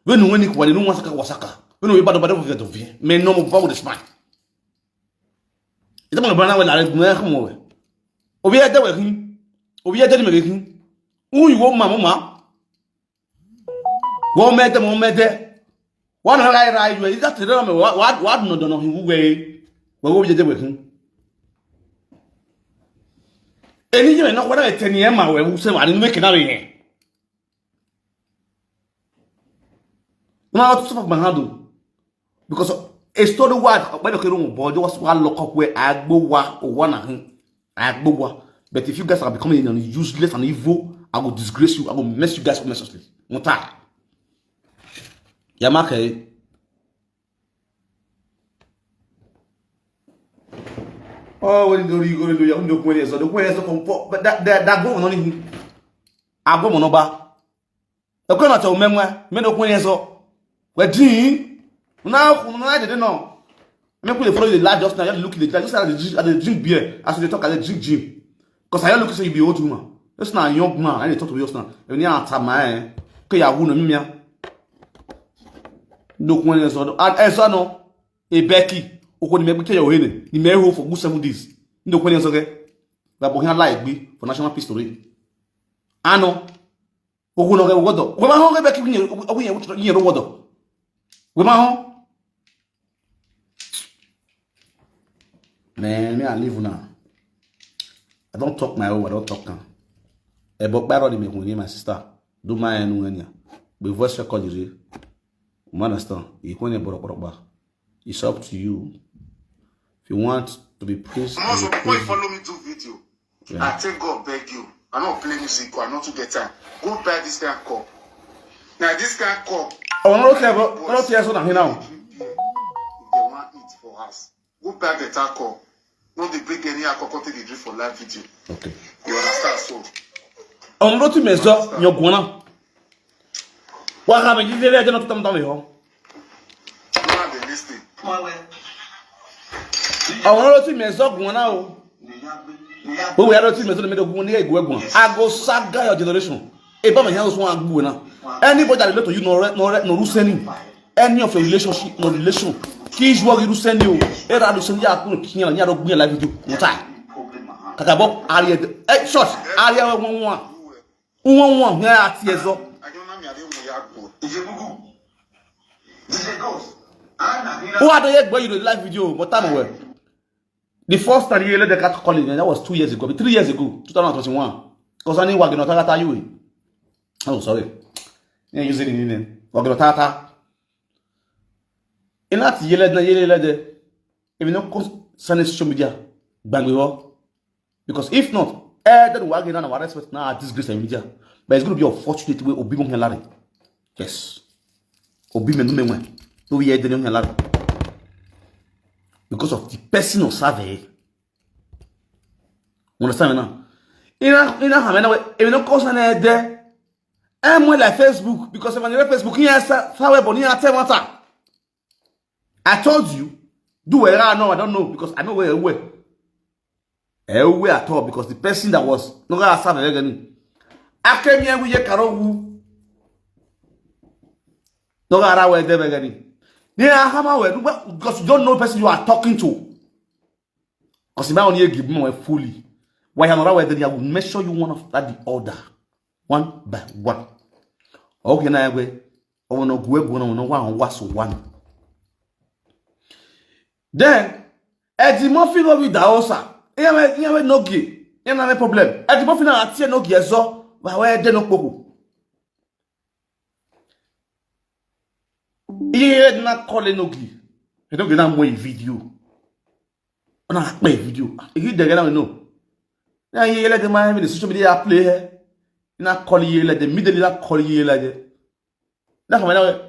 When you when you kwani no wasaka wasaka. When you bad bad for get of here. Me no mo baba with this man. Ita mo bana we la re mo kama we. Obi ede we hin. Obi ede ni me hin. Un iwo ma mo ma. Wo me de mo me de. Wa na ra ra yo. Ida te ra me wa wa wa no do no hin we. We wo bi ede we hin. Eni je me no kwa na te ni e ma we wo se wa ni me ke na we yen. Una to suffer my handle. Because a story word, when you can but just one lock up where I go wa or one a him. I go wa. But if you guys are becoming useless and evil, I will disgrace you. I will mess you guys up mercilessly. Mota. Yamake. Oh, when you go, you go, you go, you go, you go, but that, that, that go on. I go on. Ekwe na tell me nwa, me no kwen so. We din. Na na dede no. Me could follow the light just now. Just look the light. Just as the drink, as the drink beer. As they talk, as the drink gym. Because I look say you be old woman. Just now young man. I dey talk to you just now. When you are time, eh. Ke ya wu no mi mia. No kwen so. And eso no. E Becky. Oko ni me gbe ke yo hene. Ni me ho for good seven days. No kwen so ke. Ba bo hin like bi for national peace story. Ano. Ogun no ke wodo. We ma ho ke be ki yin, ogun yin, yin ro wodo. We ma ho. Man, me I leave now. I don't talk my own, I don't talk now. E bo paro di me kun ni my sister. Do my enu enya. Be voice record re. You understand? You kun e boro boro ba. It's up to you. If you want to be praised, I'm also, you before you praise follow me do video, yeah. I take God beg you. I don't play music, I not to get time. Go buy this kind of cup. Now this kind of cup. Oh, no, okay, but no, okay, so now, now. If they want eat for us, go buy better cup. No, they bring any alcohol, take they drink for live video. Okay. You understand? So. Oh, no, to me, so, you're gonna. Wa ha me jide le jeno tutam tam ho. Awon lo ti me so gun na o. Wo we lo ti me so me do gun ni egu egun. I go saga your generation. E ba me yan so agbu na. Anybody that relate to you no re- no re- no ruseni. Any of your relationship, no relation. Ki is what you ruseni o. E ra ruseni ya kun ki yan ya do gbin live video. No time. Kaka bo ari e eh short. Ari e won won. Won won he ati ezo. Who are they where you do live video? But time away. The first time you let the cat calling, that was two years ago, three years ago, two thousand twenty-one. Concerning Wagner Tata you. Oh, sorry. Yeah, using the name. Wagner Tata. In that yele na yele de. If you no concerning social media, bang we all. Because if not, eh, that will again our respect now disgrace and media. But it's going to be unfortunate way Obi Mo Larry. Yes. Obi Me No Me Wen. No we hear Daniel Larry. Because of the person of Save. You understand me now? You know, you know how many way, if you don't cause an there, I'm well like Facebook because if I'm on Facebook, here, Save, but here, I tell matter. I told you, do where I know, I don't know because I know where I were. I were at all because the person that was no gonna serve again. I came here with your Karogu. No gonna wear them again. Yeah, I have my way because you don't know the person you are talking to. Because if I only give me fully, why I'm not wear them, I will make sure you one after the other, one by one. Okay, now I go. Oh no, go go no no one was one. Then Eddie Murphy no be da osa. Ihe we ihe we no gi. Ihe na problem. Eddie Murphy na atie no gi ezo. Wa we de no popo. Ihe na call no gi. E no gi na mo video. Na pe video. Ihe de na no. Na ihe le de ma me social media play he. Na call ihe le de, me de na call ihe le de. Na kama na we.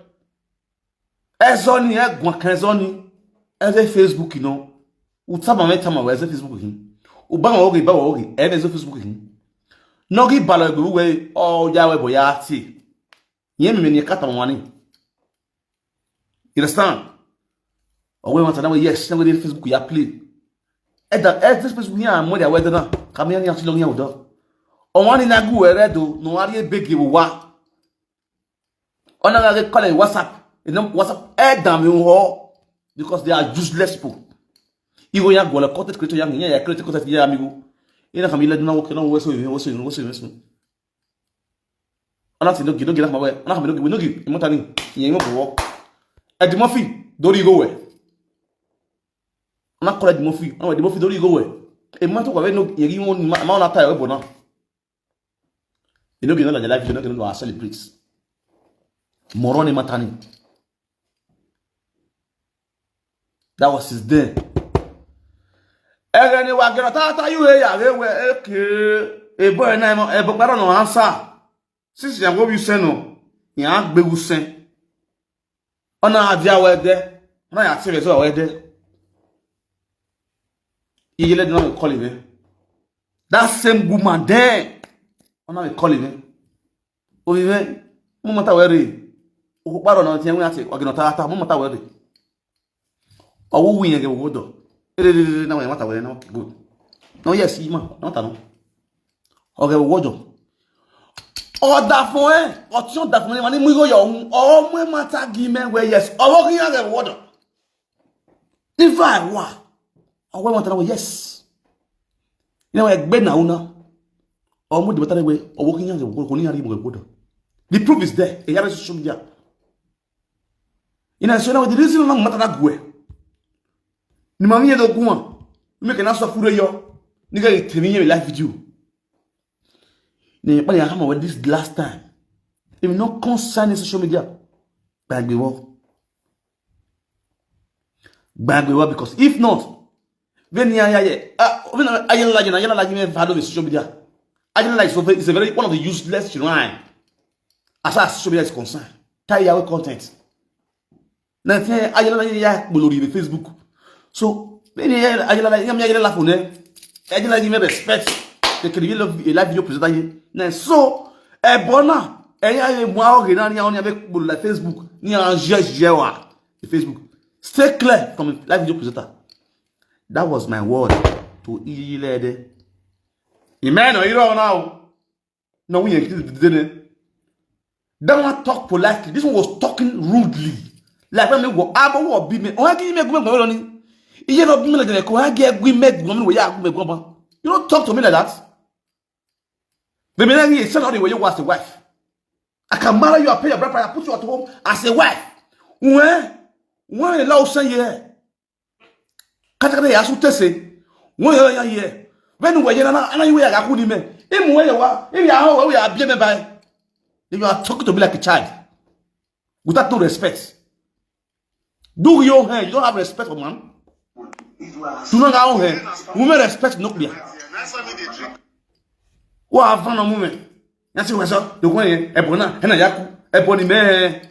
Ezoni e gwa kan ezoni. Eze Facebook no. Utama me tama we eze Facebook hin. Uba ma oge ba oge. Eze Facebook hin. No gi balo egbe we o ya we boya ti. Yen me ni kata mo wani. You understand? Owe wanta na we yes, na we Facebook ya play. Eda eze Facebook ya mo ya we da na. Kama ya ni ati lo ya udo. O wani na gu ere do, no ari e bege wa. Ona ga call WhatsApp. You know WhatsApp e da mi ho because they are useless people. Igo ya go le content creator ya ya create content ya mi go. Ina kami ila dina woke na weso weso weso weso. Ana ti no gi no gi na ma we. Ana kami no gi no gi imota ni. Yen mo bo. Eddie Murphy dori go we. Ana call Eddie Murphy. Ana Eddie Murphy dori go we. E ma to kwa we no yegi won ma na tie we bo na. You know, you know that the life you know, you know, I celebrate. Moroni Matani. That was his day. Egeni wa gero tata you hey ya we eke. E boy na mo e bo paro no answer. Since ya go you send no. Ya gbe you send. Ona avia we de. Ona ya tebe so we de. Iye le no call him. That same woman there. Ona we call him. Ovive, mo mata were. O paro na ti en ati ogino tata, mo mata were. Owo wi yẹn gẹ wo do. Ere ere ere na wọn mata were na good. No yes, ima, na ta no. Oge wo do. Oda fun e, o ti oda fun e, ma ni mu yo yo un. O mo mata gi me we yes. Owo ki yan ge wo do. If I wa, owo mo ta na we yes. You know, egbe na una. O mo di mata we, owo ki yan ge wo ko ni ari mo ge wo do. The proof is there. E yare social media. Ina so na the reason na mata na gwe. Ni mami ye do kuma. Mi ke na so fure yo. Ni ga itemi ye live video. Ni pa ya hama with this last time. If no concern in social media. Gbagbe wo. Gbagbe wo because if not, when ya ya ya, ah, when I la ya ya la me follow the social media. I like so it's a very one of the useless shrine. As far as social media is concerned, tie your content. Na ti ayala ya kpolori be Facebook. So many ayala ya mi ayala fun e. Ayala give me respect. They can be love a live video presenter here. Na so e bona e ya ye mo awo ge na ni awon ni be kpolo like Facebook ni an je je wa. Facebook. Stay clear from live video presenter. That was my word to Iyilede. Amen or you don't know? No, we ain't did it. That one talk politely. This one was talking rudely. Like when me go, abo wo bi me. O gi me gume gume ni. Iye no bi me like ko ha gi gume gume we ya gume gume. You don't talk to me like that. The man is not the way you was a wife. I can marry you, I pay your bride price, I put you at home as a wife. When when allow say yeah. Katakata ya su tese. When you are here. When we are na na you are ga ku ni me. Imu we wa. If you are how we are be me by. You are talking to me like a child. Without no respect. Do your own hand. You don't have respect for man. Do not have own hand. Women respect no clear. What have fun on women? That's what I saw. The one here, Ebona, and Ayaku, Ebony man.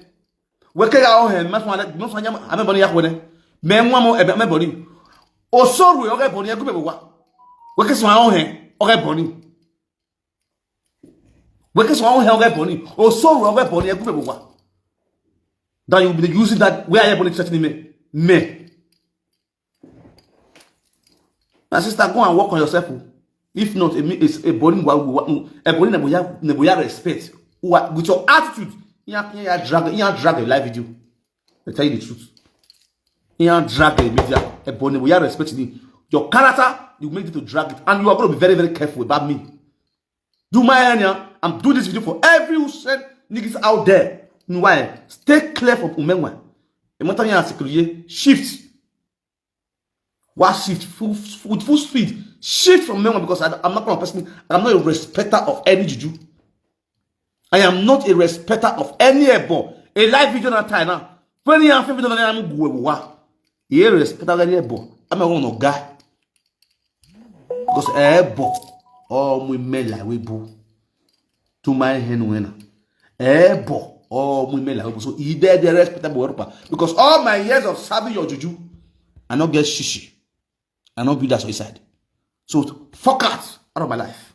We ke ga ohe me fun me fun nya me boni ya ko ne. Me nwa mo e me boni. O soru e oge boni e gube wa. We ke so ohe oge boni. We ke so ohe oge boni. O soru oge boni e gube wa. That you be using that where I boni chat ni me. Me. My sister, go and work on yourself. Oh. If not, a, a, a body will a body never never respect. With your attitude, you have drag you have drag a live video. I tell you the truth. You have drag a media. A body will respect me. Your character, you make it to drag it. And you are going to be very, very careful about me. Do my area. I'm doing this video for every Usain niggas out there. Why? Stay clear from Umenwa. The matter you are secretly shift. Why shift full, full, full speed? Shift from me because I, I'm not kind of person. I'm not a respecter of any juju. I am not a respecter of any ebo. A live video na time now. When you have video na I'm go wa. You respect of any ebo. I'm a one guy. Because ebo. Oh, we men like we boo. To my hand winner. Ebo. Oh, we men like we boo. So he there the respectable worker. Because all my years of serving your juju, I not get shishi. I not build that suicide. So fuck out out of my life.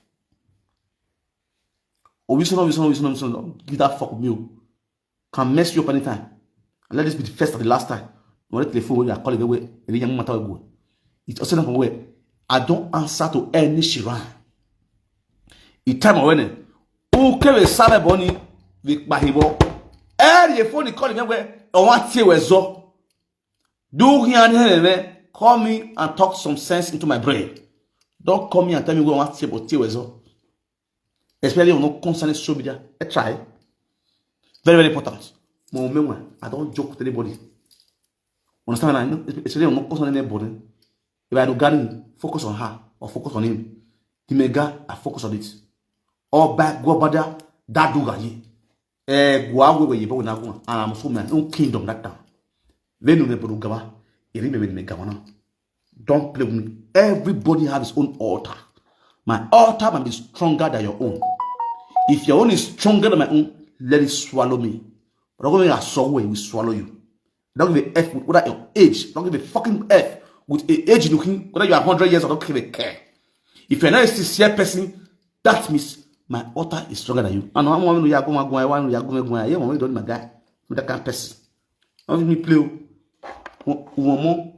Oh, we no, we no, we no, we no. Give that fuck me. Can mess you up anytime. And let this be the first and the last time. When the telephone when you are calling away, and you matter go. It's also not where I don't answer to any shrine. It time when who can we serve boni with bahibo. Every phone you call him where I want to say we zo. Do here and here, call me and talk some sense into my brain. Don't come here and tell me we want to but tear result. Especially on no concerning social media. I try. Very, very important. Mo meanwhile, I don't joke with anybody. Understand? I know, especially on no concerning anybody. If I do Gani, focus on her or focus on him. The mega, I focus on it. Or by go bada that do gaye. Eh, go away where you go na go. And I'm so man, no kingdom that time. Venu ne bodu gaba. Iri me me gaba na. Don't play with me. Everybody have his own altar. My altar might be stronger than your own. If your own is stronger than my own, let it swallow me. But I'm going to swallow you. Don't give a F with whether your age. Don't give a fucking F with a age looking, whether you are hundred years or don't give a care. If you're not a sincere person, that means my altar is stronger than you. And I'm one who ya go, go, I want ya go, go, I want to my guy with that kind of person. Don't give me play. One more.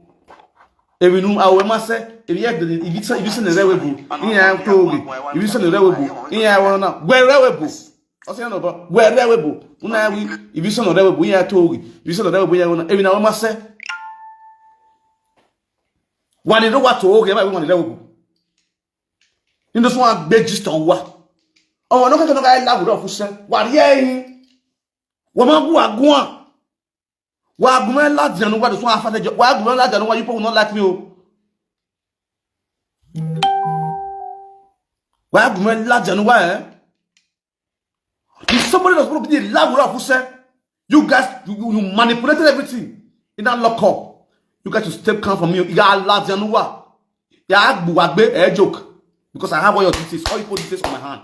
If you know, I will must say, if you have the, if you say, if you say the rebel, yeah, I'm told. If you say the rebel, yeah, I want to, where rebel? Ọsẹ yẹn nọ bọ wẹrẹ wẹ bò. Una wi, ibi sọnà rẹ wẹ bò yẹn tó rí. Ibi sọnà rẹ wẹ bò yẹn wọn, èmi náà wọn máa sẹ. Wà ní ló wà tó rí ẹ báyìí, wà ní rẹ wẹ bò. Nínú sọ wọn gbé gist ọ̀hún wá. Ọmọ náà kẹkẹ náà ká ẹ láwùrọ̀ fún sẹ. Wà rí ẹyin. Wọ́n máa gún àgún à. Wà á gùn mẹ́ láti ànú wá, tó sún afáfẹ́ jọ. Wà á gùn mẹ́ láti ànú wá, you people will not like me o. Wà á gùn mẹ́ láti ànú wá, eh? If somebody that's going to be a loud without who said, you guys, you, you, you manipulated everything in that lock up. You guys should step calm from me. You are loud and what? You are gbùwàgbé, eh, joke. Because I have all your details, all your details on my hand.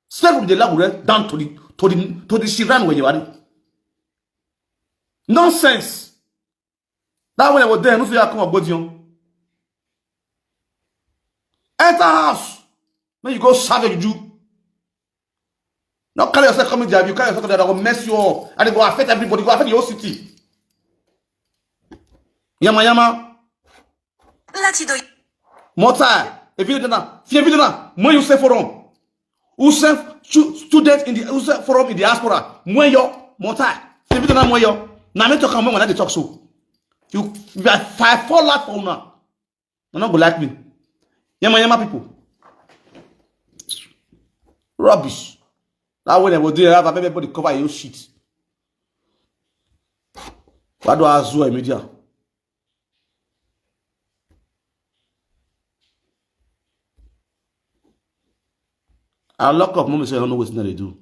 Step from the Lagure down to the to the to the Shiran where you are. Nonsense. That when I was there, no fear come up with you. Enter house. When you go serve your juju. Now carry yourself come in there. You carry yourself come there, that will mess you up. And it will affect everybody. It will affect the whole city. Yama yama. Láti do. Mota. If you don't know, if you don't know, when you say forum, who send stu- students in the who send forum in diaspora, when you Mota. If you don't know when you, now me talk am when I dey talk so. You, you are five four lakh for una. No, no go like me. Yama yama people. Rubbish. That way they will do it. Have everybody cover your shit. What do I do media? I lock up mommy say I don't know what they do.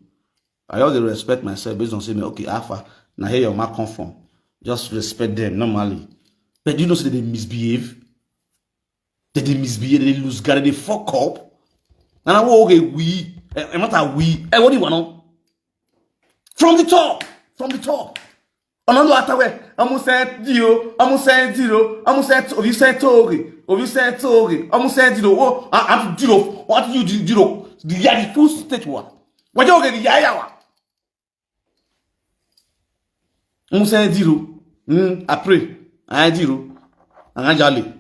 I just dey respect myself based on say me, okay, Alpha, now here your mark come from. Just respect them normally. But you know say they misbehave. They dey misbehave, they lose guard, they fuck up. And I will okay we. Eh, eh, matter we. Eh, what do you want? From the top. From the top. Ọ̀nà ló àtàwẹ̀, ọmọ sẹ́ dìrò, ọmọ sẹ́ dìrò, ọmọ sẹ́ òbí sẹ́ tóògè, òbí sẹ́ tóògè, ọmọ sẹ́ dìrò, ó, à ń dìrò, wọ́n ti yú dìrò, the year the full state wa. Wọ́n jẹ́ òkè the year yà wá. Ọmọ sẹ́ dìrò, mm, I pray, I dìrò, àwọn jalè.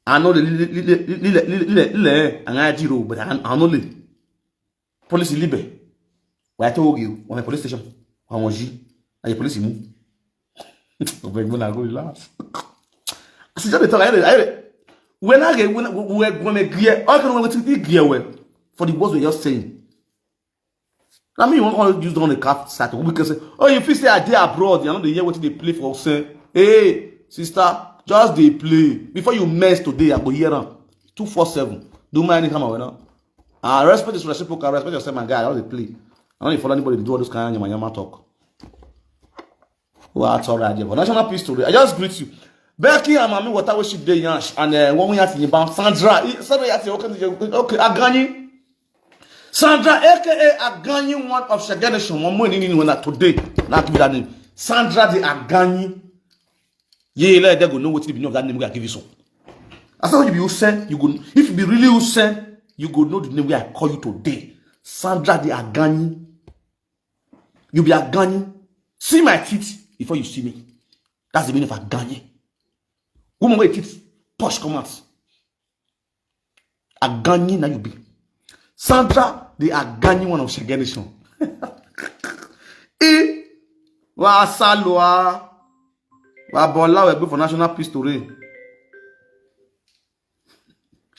I know the lílẹ̀, lílẹ̀, àwọn dìrò, but I know the police libe. Wà á tó wọ́gì o, wọ́n fẹ́ police station, àwọn yìí, àyè police mú. Ọ̀bẹ ìgbóná àgọ́ ìlà. Àṣìjọ́ lè tọ́ka ayẹ̀rẹ̀, ayẹ̀rẹ̀. When I get, when, when, when I gear, all kind of wetin he gear well for the words we just saying. I mean, you want to use on the cap side. We can say, oh, if you say I dey abroad, you know the year what they play for say, hey, sister, just dey play. Before you mess today, I go hear am. Two four seven. Do my anytime I now. Ah, respect is reciprocal. Respect yourself, my guy. I don't dey play. I don't dey follow anybody to do all this kind of yama yama talk. Well, that's all right, yeah. But National Peace Story, I just greet you. Becky and Mami Water, where she dey yansh, and uh, one we at the bank, Sandra. Eh, Sandra, you okay, okay, Agani. Sandra, A K A Agani, one of Shege Nation, one more name when today, not give that name. Sandra the Agani. Yeah, let them go know what the meaning of that name we are giving so. As long as you be Usen, you go. If you be really Usen, you go know the name we I call you today. Sandra the Agani. You be Agani. See my teeth before you see me. That's the meaning of Agani. Woman with teeth, push come out. Agani na you be. Sandra, the Agani one of Shege Nation. Eh, wa salwa. Wa bola we go for National Peace Story.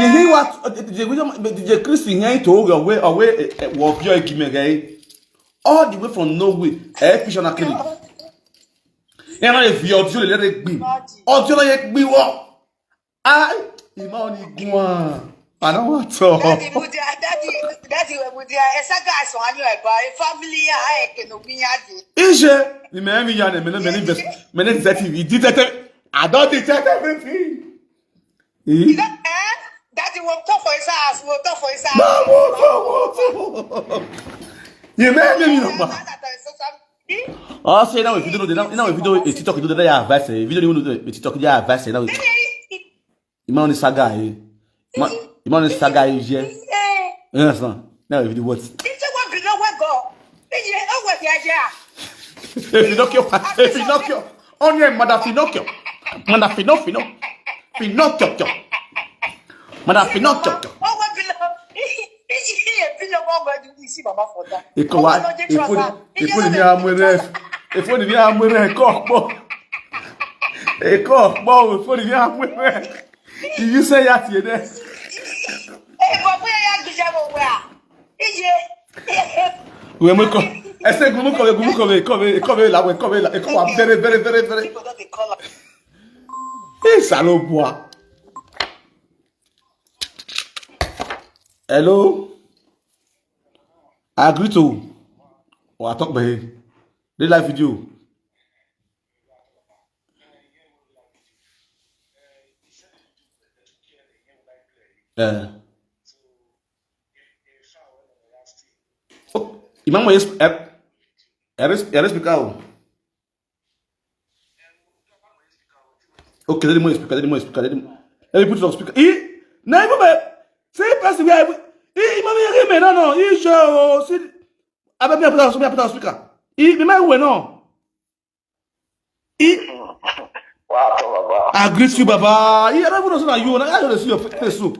Ye he what? DJ Chris, he ain't told you where away. What your game again? All the way from Norway. Eh, Pishana Kelly. Ẹ máa fi ọtí olè lẹ́rẹ̀ gbìn. Ọtí olè yẹ gbìn wọ́. Ai, ìmọ̀ ni gùn à. Àná wọ́n tọ̀. Daddy Mudia, Daddy, Daddy Mudia, ẹ ságà àìsàn á ní ẹ̀bà, ẹ family yà á ẹ̀kẹ́ ló gbìn yá di. Iṣẹ́ ni mẹ́rin mi yà ni mẹ́rin mẹ́rin invest, mẹ́rin detective, detective, I don detect everything. Eh? You don't, eh? Daddy will talk for his house, will talk for his house. No, wọ́n tọ̀, wọ́n tọ̀. Yẹ mẹ́rin mi nà pa. Ọ sị na we video no dey, na we video e TikTok do dey ya advice, eh, video no dey e TikTok dey advice na we. Ima ni saga eh. Ima ni saga eh je. Yes na. Na we video what? Pinocchio, Pinocchio. Onye mother Pinocchio. Mother Pinocchio. Pinocchio. Mother Pinocchio. Eko wa, efo ni, efo ni mi amwere, efo ni mi amwere, eko kpọ, eko kpọ, efo ni mi amwere. You say ya tie de. We mo ko, ese gun mo ko, gun mo ko, ko, ko la, we ko la, eko wa very, very, very, very. Isalo bua. Hello. I agree to. Oh, I talk about him. The live video. Uh, oh, Imam, yes, eh, eh, yes, eh, yes, speaker. Okay, let me speaker, let me speaker, let me, let me put it on speaker. Eh? Na even me. Say person we are. Eh, Imam, you hear me? No, no. You sure? See, I bet me put on, me put on speaker. Eh, me my way no. Eh? Wow, Baba. I greet you, Baba. Eh, I don't even know say na you. I don't see your fa-, face so.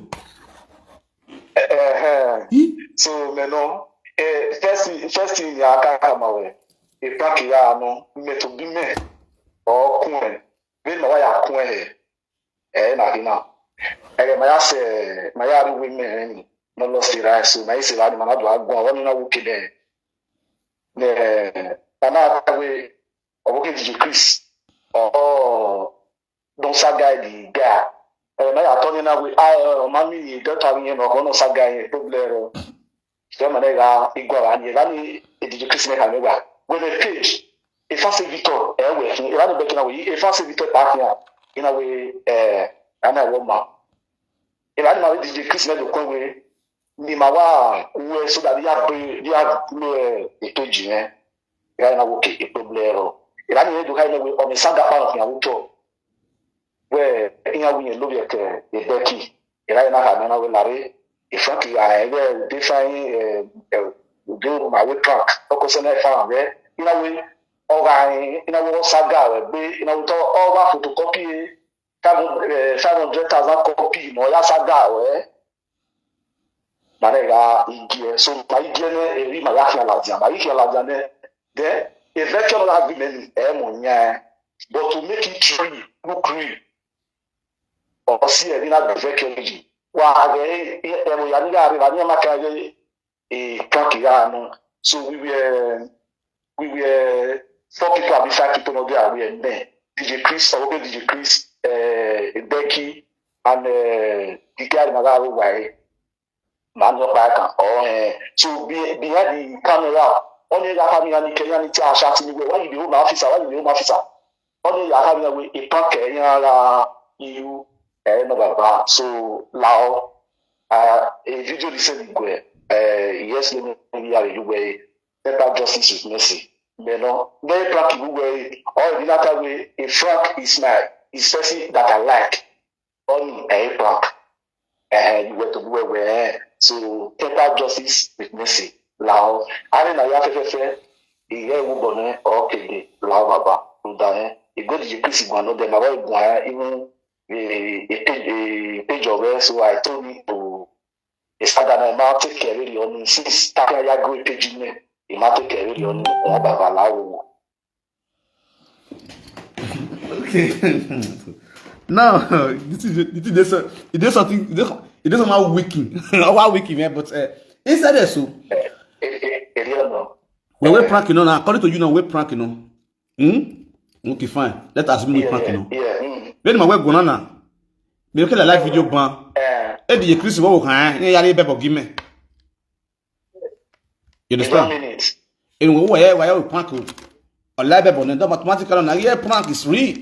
Eh, eh, eh. Eh? So, me no. Eh, first thing, first thing ya aka kama we. E paki ya no. Me to be me. O kun. Be ma wa ya kun eh. Eh, na hina. Eh, ma ya se, ma ya ri we me ni. No lost the right. So, ma ise la ni ma na do agun. Wa ni na wo kede. Ne, ana we. Oboke D J Chris. Oh, don saga di guy. Eh, na ya toni na we, ah, eh, mami ni don ta mi no, no saga e problem. Sema na ga igwa wa ni, la ni D J Chris ne ka me wa. We the page. If I say Victor, eh, we, if I be na we, if I say Victor pa ya. Ina we, eh, ana wo ma. If I ma D J Chris ne do ko we. Ni ma wa we so that ya be, ya lo, eh, eto ji, eh. Ya na wo ke problem ro. Ila ni do kai na we o mi saga pa ya wo to. We, iya wi lo bi ke e beki. Ila na ha na we la re. E fa ki ya e we de fa e, eh, do ma we track. O ko se na fa we. Ila we o ga, ila we o saga we be, ila we to o ba photocopy, eh, five hundred, eh, five hundred thousand copy no ya saga we. Mane ga igie. So ma igie ne eri ma ya kia ladia. Ma igia ladia ne. Then eviction agreement e mo nya. But to make it real, look real. O si e na eviction ji. Wa ge e mo ya ni ga re ba ni ma ka ge e ka ki ga no. So we were we were four people abi five people no dey aware then. D J Chris, Owoke D J Chris, uh, Becky, and uh, the guy Nagaro Wai. Man no back and oh eh. So be, behind the camera, only that camera ni Kenya ni ti asha ti ni why you dey hold my officer, why you dey hold my officer? Only that camera we a prank Kenya la you eh no baba. So lao uh, a video the same way. Uh, yes, let me hear you way. Better justice with mercy. You know, very prank you way. Or the latter way, a prank is my is person that I like. Only a prank. Eh, you were to do well. So better justice with mercy. Lao. Ani na ya fefefe. Iye wu bone. Okay, de. Lao baba. Uda eh. Igo di Chris gwa no de ma wa gwa even a page of us. So I told me to Instagram, I might take care of it on since Takaya go page in there. He might take care of it on Babalawo. Okay. Now, this is this is this, it is something it is, it is somehow wicked. How wicked, man, but uh, inside there so. It, it, it, you know. Well, we're pranking on according to you now, we're pranking on. Hmm? Okay, fine. Let us move Yeah, pranking yeah, on. yeah. Mm. Bẹ́ẹ̀ ni màá wẹ̀ gbọ́n náà. Bẹ́ẹ̀ kí la live video gbọ́n. Eh, Ẹ di Chris wọ́n wò kàn án ní yàrá ibẹ̀ bọ̀ gí mẹ́. You you don't understand? mean it. Ẹni wọ́n wọ̀ yẹ wáyà wò prank o. Ọ̀la ibẹ̀ bọ̀ ní dọ́gba automatically náà yẹ prank is real.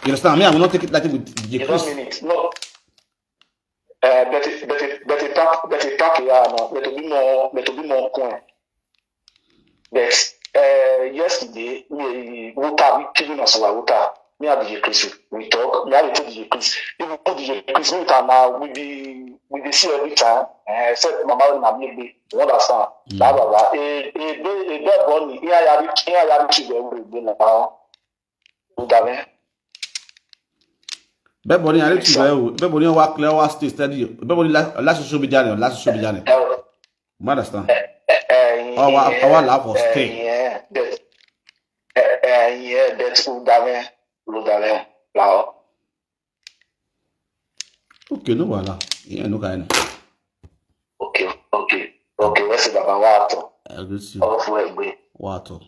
You understand? Me, I will not take it like with D J You Chris. Don't mean it. No. Uh, but it, but it, but it pack, but it pack yeah, no. But to be more, but to be more coin. But uh, yesterday, me water, we killing us our water. Me and D J Chris, we talk. Me and D J Chris. Even D J Chris, we can now we be we be see every time. Uh, except Mama and Mami, we understand. Blah blah blah. Eh, eh, they, eh, they born. Yeah, yeah, yeah, yeah, yeah, yeah, now. Udame. Bẹ́ẹ̀ bọ̀ ní àrètí bẹ́ẹ̀ o. Bẹ́ẹ̀ bọ̀ ní wá clear wá stay steady. Bẹ́ẹ̀ bọ̀ ní last social media ni last social media ni. Eh, You understand? eh, eh, Our- eh, our love for eh, stay. Yeah, that, eh, eh, yeah, that Udame, Udame, now. Okay, no wahala. Yeah, no kind. Okay, okay, okay. What's the Baba Wato? I agree to you. Off way, we. Wato.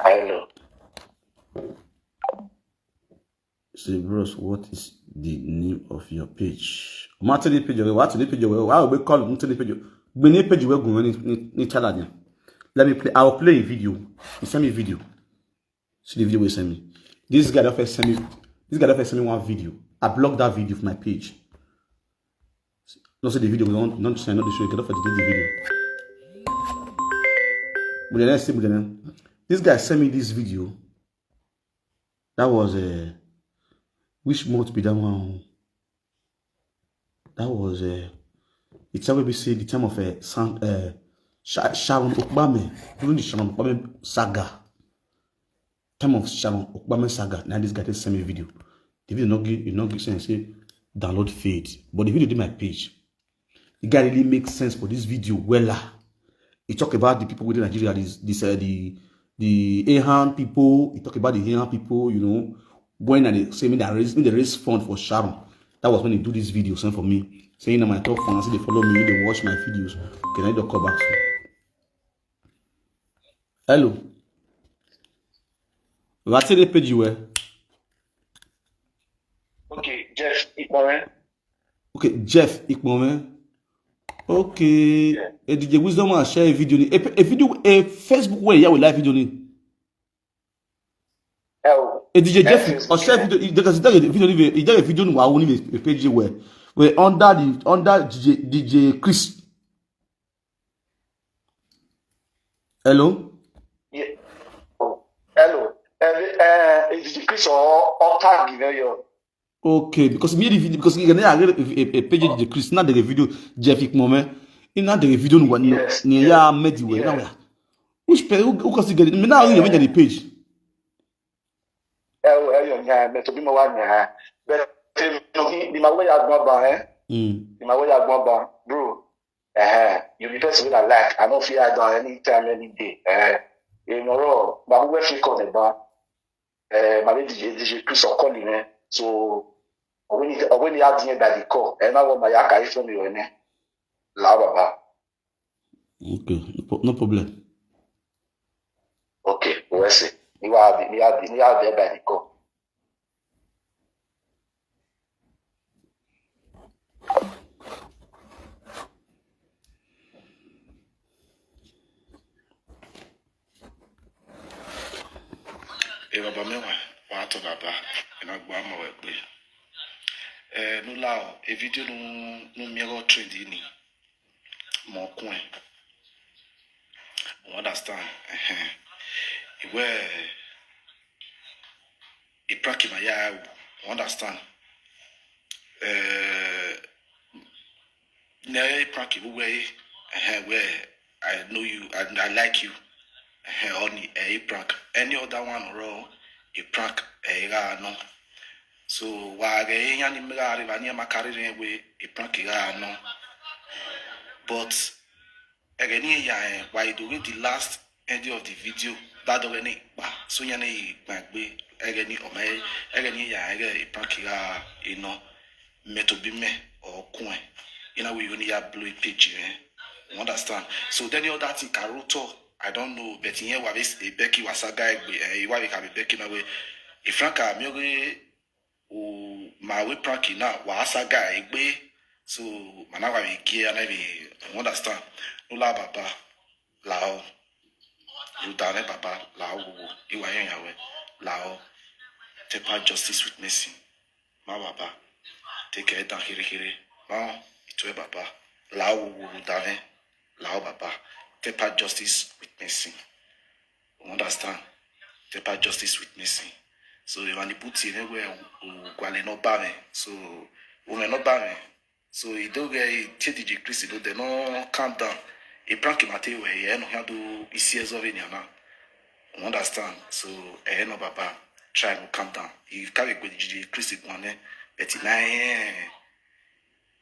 I know. Say, bros, what is the name of your page? Martin page. What the page? Why we call it Martin page? Gbé ní page where go ní ní channel yẹn. Let me play. I'll play a video. He send me a video. See the video he send me. This guy that first send me. This guy that first send me one video. I blocked that video from my page. No see the video. Don't don't send not the show. Get off the video. But the next thing, but then, this guy sent me this video. That was uh, which month be that one? That was uh, it's how we say the time of uh, San, uh, Sha- Sharon Okpame during the Sharon Okpame saga. Time of Sharon Okpame saga. Now this guy just send me a video. The video not give, you not give sense. Say download feed, but the video did my page. The guy really makes sense for this video. Wella, he talk about the people within Nigeria. This this uh, the the Ehan people. He talk about the Ehan people. You know, when they say me that raise me they raise fund for Sharon. That was when he do this video send for me. Saying na my top fans, they follow me, they watch my videos. Can I just call back? Hello. What's the page you were? Okay, Jeff Ikpore. Okay, Jeff Ikpome. Okay. A D J Wisdom and share a video. A, a video, a Facebook way, yeah, we live video. Ni. Oh, A D J Jeff, Facebook, or share yeah. Video. You can see that video. You get a video. Wow, only a page where we under the under D J D J Chris. Hello. Yeah. Oh, hello. Uh, uh, is it Chris or or tag you know your Okay, because me the video because you can a, a, a page the Chris not the video Jeff Ikmome. In not the video ni Yes, ni yes. Ya made way Yeah. now. Which page who who can see get it? Me now you the page. Eh, oh, eh, yeah, yeah, but to be more one, yeah. But um, no, he, the my way I go about, eh? Mm. The my way I go about, bro. Eh, you be person with a like. I don't fear I done anytime, any day. Eh, you know, but we feel called about. Eh, my D J D J Chris or calling, eh? So when you when you have the by the call, and I want my yaka if from you, eh? La baba. Okay, no, pro- no problem. Wese, ni wa bi, ni wa bi, ni wa bi by the call. E baba mi wa, wa to baba, ina gba mo we pe. Eh, no la o, e video no, no mi ro trend ni. Mo kun e. You understand? Ehen. Iwe, e prank ma ya, you understand? Eh, ne e prank we, eh, where I know you, I, I like you. Eh, only e prank. Any other one or e prank, e ga no. So wa ge ya ni mi ga re ba ni ma carry re we e prank ga no. But ege ni ya, eh, why do we the last end of the video? That do any ba so ya ni gbagbe. Ege ni o me, ege ni ya, ege e prank ga ino me to be me or kun. Ina we only ya blue page, eh. You understand? So then the other thing, Karuto, I don't know, but in here, wa be Becky was a guy, eh, wa be can be Becky na we. If Frank, mi o o ma we prank na, wa sa guy egbe. So, mana wa be ki, and I be, you understand? No la baba, lao. You done baba, lao, you are in your way, lao. Temper justice with mercy. Ma baba, take care down here, here. Ma, it's where baba, lao, you done, lao baba. Temper justice with mercy. You understand? Temper justice with mercy. So, if I put in anywhere, we gwale no ba me. So, we no ba me. So, he don't get, he take D J Chris, he don't, they no calm down. He prank him at where he no handle, he sees of any now. You understand? So, eh, no, baba, try no calm down. He carry with D J Chris, one, eh, but he na, eh,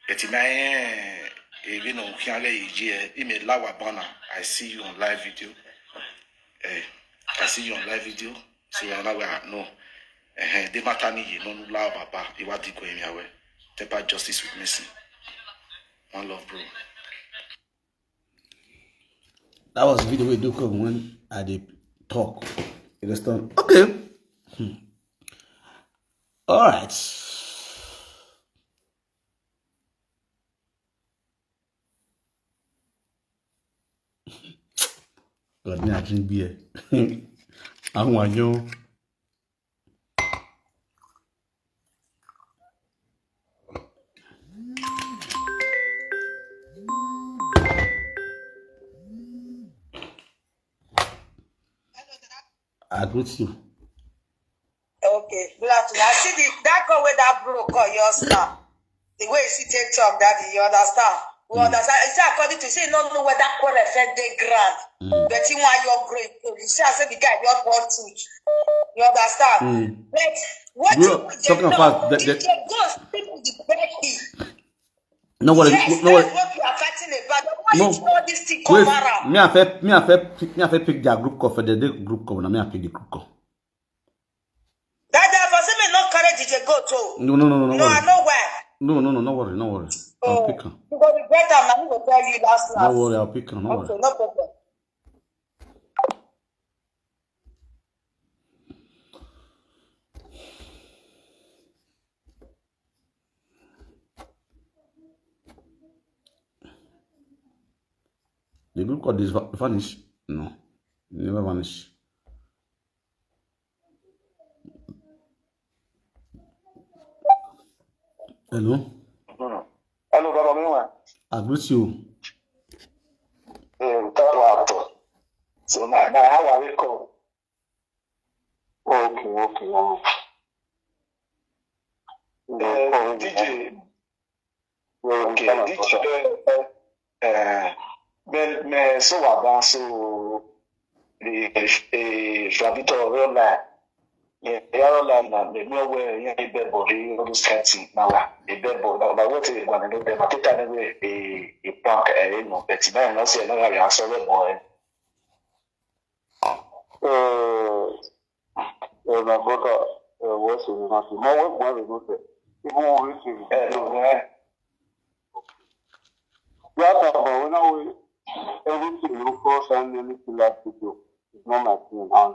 but he na, eh, eh, you know, can't get, eh, he may lawa banner. I see you on live video. Eh, I see you on live video. So, I know where I know. Eh, the matter ni, you know, no la baba, he wa di go in your way. Temper justice with mercy. One love, bro. That was the video we do come when I did talk. You understand? Okay. Hmm. All right. God, me, I drink beer. I want you. I greet you. Okay, good afternoon. I see the, that call where that bro call yours now. The way she take talk, daddy, you understand? We understand. You see, according to you, say you no know where that quarrel fit dey ground. But you want your grade. So you see, I say the guy just want to. You understand? But what you talking about? The, the, go people the Becky. No worry, yes, no worry. That's what you are fighting about. Why you throw this thing come around? Me, I fit, me, I fit, me, I fit pick their group call for the day group call. Now me, I pick the group call. That day for say me no carry D J go too. No, no, no, no, no, no worry. I know why. No, no, no, no worry, no worry. I'll pick her. You go regret am, na me go tell you last last. No worry, I'll pick her, no worry. Okay, no problem. The group call this va-, vanish? No, never vanish. Hello? Hello, Baba Miwa. I greet you. Eh, that one. So now, now how are we call? Okay, okay, okay. Eh, D J. Okay, D J. Eh, me, me, so wa ba, so, eh, eh, Flavito, real life. Yeah, yeah, real life na, me, me, we, yeah, e be body, all those kind things. Now, e be body, now, now, what is one, e be, but it time we, eh, e prank, eh, you know, but now, I say, no, I saw the boy. Eh, eh, my brother, eh, what's the name? Mo work one with you. People will reach you. Eh, no, eh. Yeah, but when I will, everything you call and anything like to do, it's not my thing. And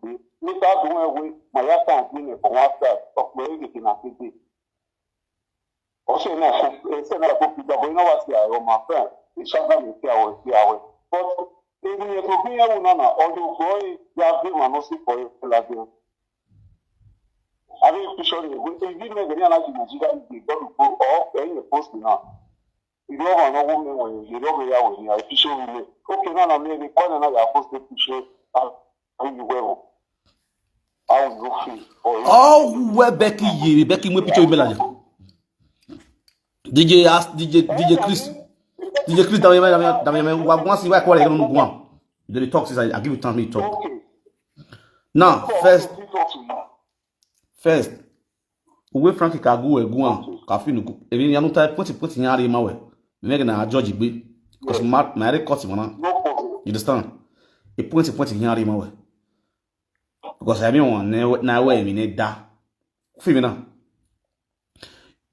today. Later, the one wey my last time been for one side, talk very good in a city. Also, na ko, eh, say na ko pizza, but you know what? Yeah, oh, my friend, it's not going to be our, be our. But if you go be here, no, no, or you go, you have been one, no see for you, like you. I mean, picture you. If you make any analogy, Nigeria, you go to go or any post now. You don't want no woman when you don't know when you are picture with me. Okay, no, no, me, the point now you are posting picture. I mean, you well. Oh, where Becky ye? Becky, we picture you, Melania. D J ask D J, D J Chris. D J Chris, Damian, Damian, Damian, what once you call it, you know, go on. They talk, since I, I give you time, me talk. Now, first, first, we Frankie Kagu, go on, Kafinu, if you are not type, put it, put it in your email. Make na judge it, because my, my record, you understand? He points, he points in your email. Because I mean, one, now where I mean, that. Feel me now.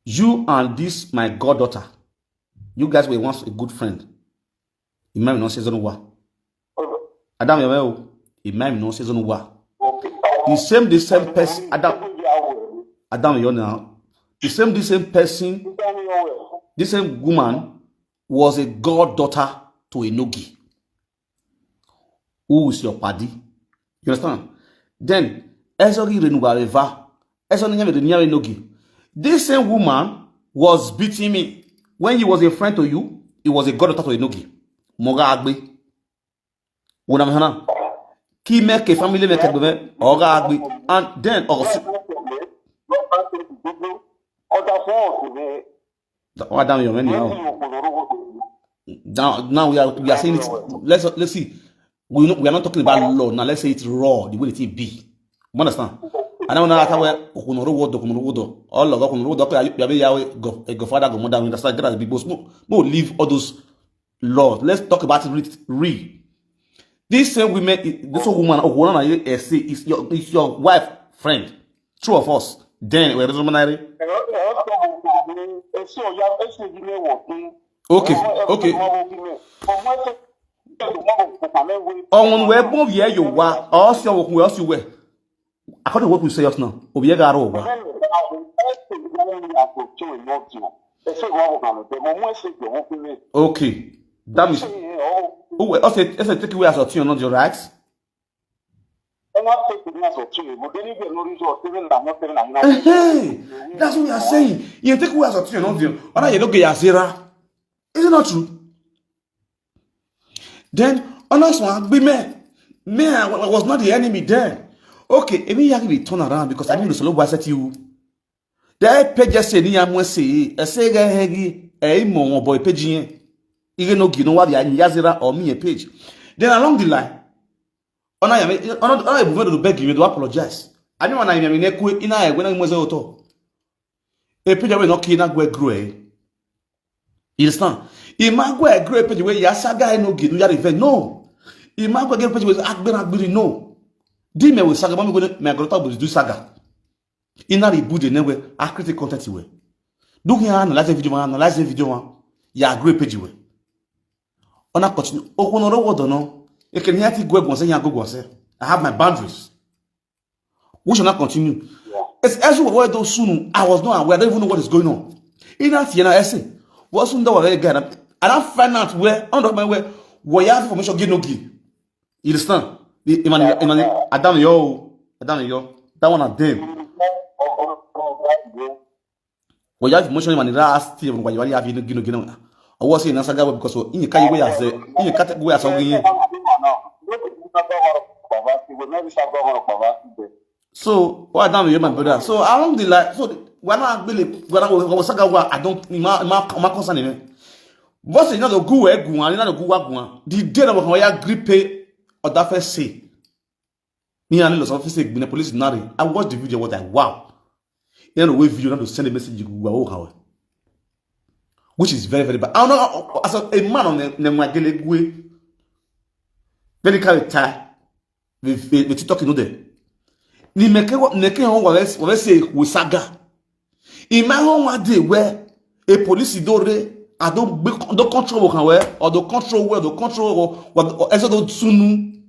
You and this, my goddaughter, you guys were once a good friend. Imam no says on what? Adam, you know, Imam no says on what? The same, the same person, Adam, Adam, you now. The same, the same person, the same woman was a goddaughter to Enogi, who is your paddy. You understand? Then, Ezori Renugareva, Ezori Nyame Renugareva Enogi. This same woman was beating me. When he was a friend to you, he was a goddaughter to Enogi. Moga Agbe. Wona me hana. Ki make family make Agbe, Oga Agbe. And then, oh, so Adam, you mean now? Now, now we are, we are saying it. Let's, let's see. We know, we are not talking about law now. Let's say it's raw, the way it be. You understand? I don't know how we Okunoro word, Okunoro word. All of Okunoro word. Okay, you have a go father, go mother. We understand that big boss. No, no, leave all those laws. Let's talk about it real. This same women, this woman, Okunoro, I say is your, is your wife friend. True or false? Then we're reasonable. Okay, okay. On where both here you were, also where according to what we say just now, Obiega Arowa. Okay, that means. Oh, I say, I say take away as your thing, not your rights. Hey, that's what we are saying. You take away as your thing, not your. Ona you don't get Azera. Is it not true? Then, honest one, be me. Me, I wa- I was not the enemy then. Okay, if you have to turn around because I need to solo was at you. The page just said, "Ni amwe say, I say, hey, hey, mo, boy, page in. You know, you know what, Yazira or me a page." Then along the line, Ona ya, Ona, Ona, I to beg you to apologize. I mean, when I mean, I when I was auto. A page away, no, Kina, go grow, eh? You understand? Imagine a great page where ya saga no give ya revenge. No. Imagine a great page where Akben Agbiri no. Di me with saga, mami go me go talk with do saga. Ina the bude ne we a create content we. Do here analyze video one, analyze video one. Ya great page we. Ona continue. Okono ro wodo no. E ke ni ati gwe gonse ya go gonse. I have my boundaries. We shall not continue. As as we were those soon, I was not aware. I don't even know what is going on. In that year, I say, what soon that was very good. And I find out where on the way where you have information give no give. You understand? The Imani Imani Adam yo Adam yo that one of them. Where you have information Imani last year when you have you give no give no. I was in Nasaga because in Kai where I say in Kai where I saw. So what I done with my brother. So along the line, so when I really when I was Saga, I don't my my my concern. What's another good way? Go and another good work. The day that we can agree pay or that first say. Me and the office say the police nari. I watched the video. Was like, wow. You know, we video not to send a message. Which is very very bad. I don't know as a, a man on the Magelegue. Very carry tie. We we we talking there. Ni meke wa meke on wa we say we saga. In my own one day where a police do re I don't be don't control can where or the control where the control or or eso do sunu.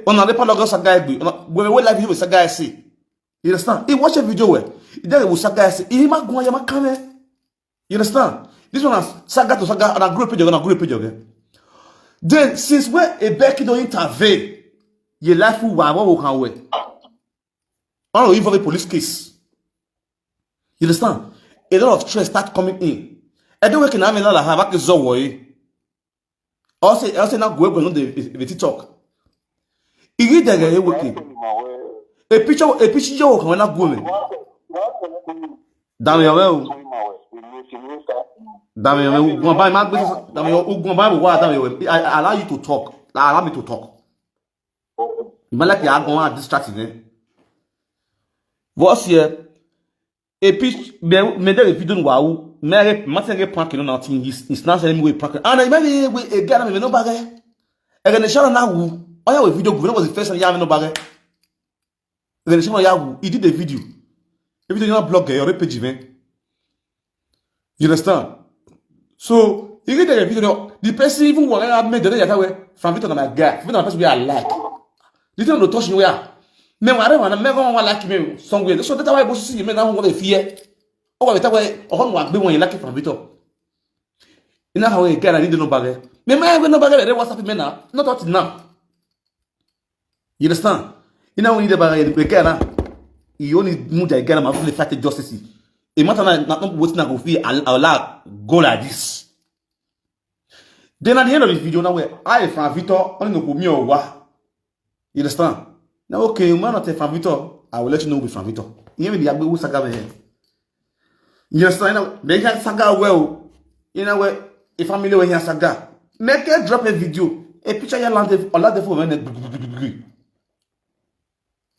On a lepa logo saga egbe. We we life with saga say. You understand? He watch a video where there was saga say. He ma go ya ma kame. You understand? This one has saga to saga and I grew up again, I grew up again. Then since when a Becky don't intervene, your life will wa wa can way. I don't involve a police case. You understand? A lot of stress start coming in. I don't work in Amila have a zoe. Also, also now go go no the the talk. Igi dege e weke. A picture, a picture you can when I go me. Dami yo, dami yo, ugun ba ma gbé, dami yo, ugun ba wa, dami yo. I, I allow you to talk. I allow me to talk. But like you are going to distract me. What's here? A pitch me me the video wow. Me re ma se re prank no nothing. Is is not saying we prank. And I me we again me no bagay. Again the channel now. Oh yeah, we video go. That was the first time you have no bagay. Then someone, yeah, he did a video. If you don't block your page, man. You understand? So he did a video. The person even what I made the other way from Victor, my guy. Victor, person we are like. This thing don't touch me where. Me whatever, me go on like me somewhere. So that's why I see you, man. I want to fear. Oh, I tell you, oh, I want to be one like from Victor. You know how a guy I need no bagay. Me, me, I no bagay. What's happening now? Not up to now. You understand? You know when you the bagay, the guy now, he only move the guy now, fight the justice. A matter na na not wetin I go feel. I'll allow go like this. Then at the end of the video now, where I from Victor only no go me or what? You understand? Now okay, you man not from Victor. I will let you know we from Victor. Even the Agbe saga me. You understand? Now they can saga well. You know where a family when you saga. Make it drop a video. A picture you land or land for when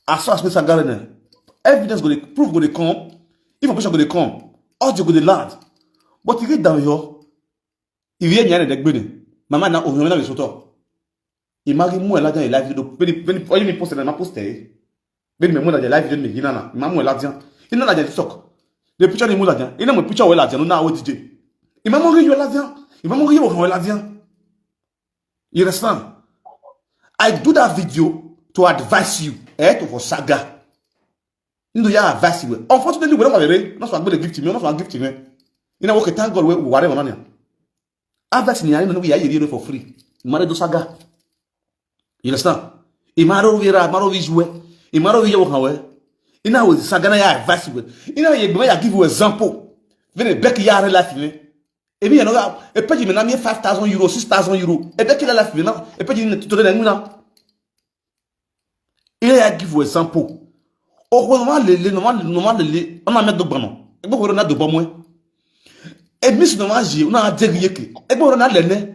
as far as we saga now. Evidence go dey proof go dey come. Information go dey come. Audio go dey land. But you get down here. If you hear me, they gbede. Mama na ohun na be so to. Imagine mo la jan live do. Beni beni oyin mi post na ma post e. Beni me mo la jan live do me yina na. Ma mo la jan. Ina la jan talk. The picture ni mo la jan. Ina mo picture we la jan na o D J. Ima mo ri yo la jan. Ima mo ri yo la jan. You understand? I do that video to advise you, eh, to for saga. Ndo ya advise you. Unfortunately, we don't have a ring. Not so I'm gonna gift me. Not so I'm gift me. You know, okay, thank God we whatever money. Advice ni I know we are here for free. Mare do saga. You understand? Imaro vira, maro visuwe. Imaro visuwe kan we. Ina we saga na ya advice we. Ina ye gbe ya give you example. Vene back ya real life ni. Ebi ya no ga e page me na me five thousand euro, six thousand euro. E back ya life ni na. E page ni to de na. Ina ya give you example. O ko no ma lele, no ma no ma lele. Ona me do gbon. E gbo ko na do bo mo. E miss no ma je, na de yeke. E gbo na le ne.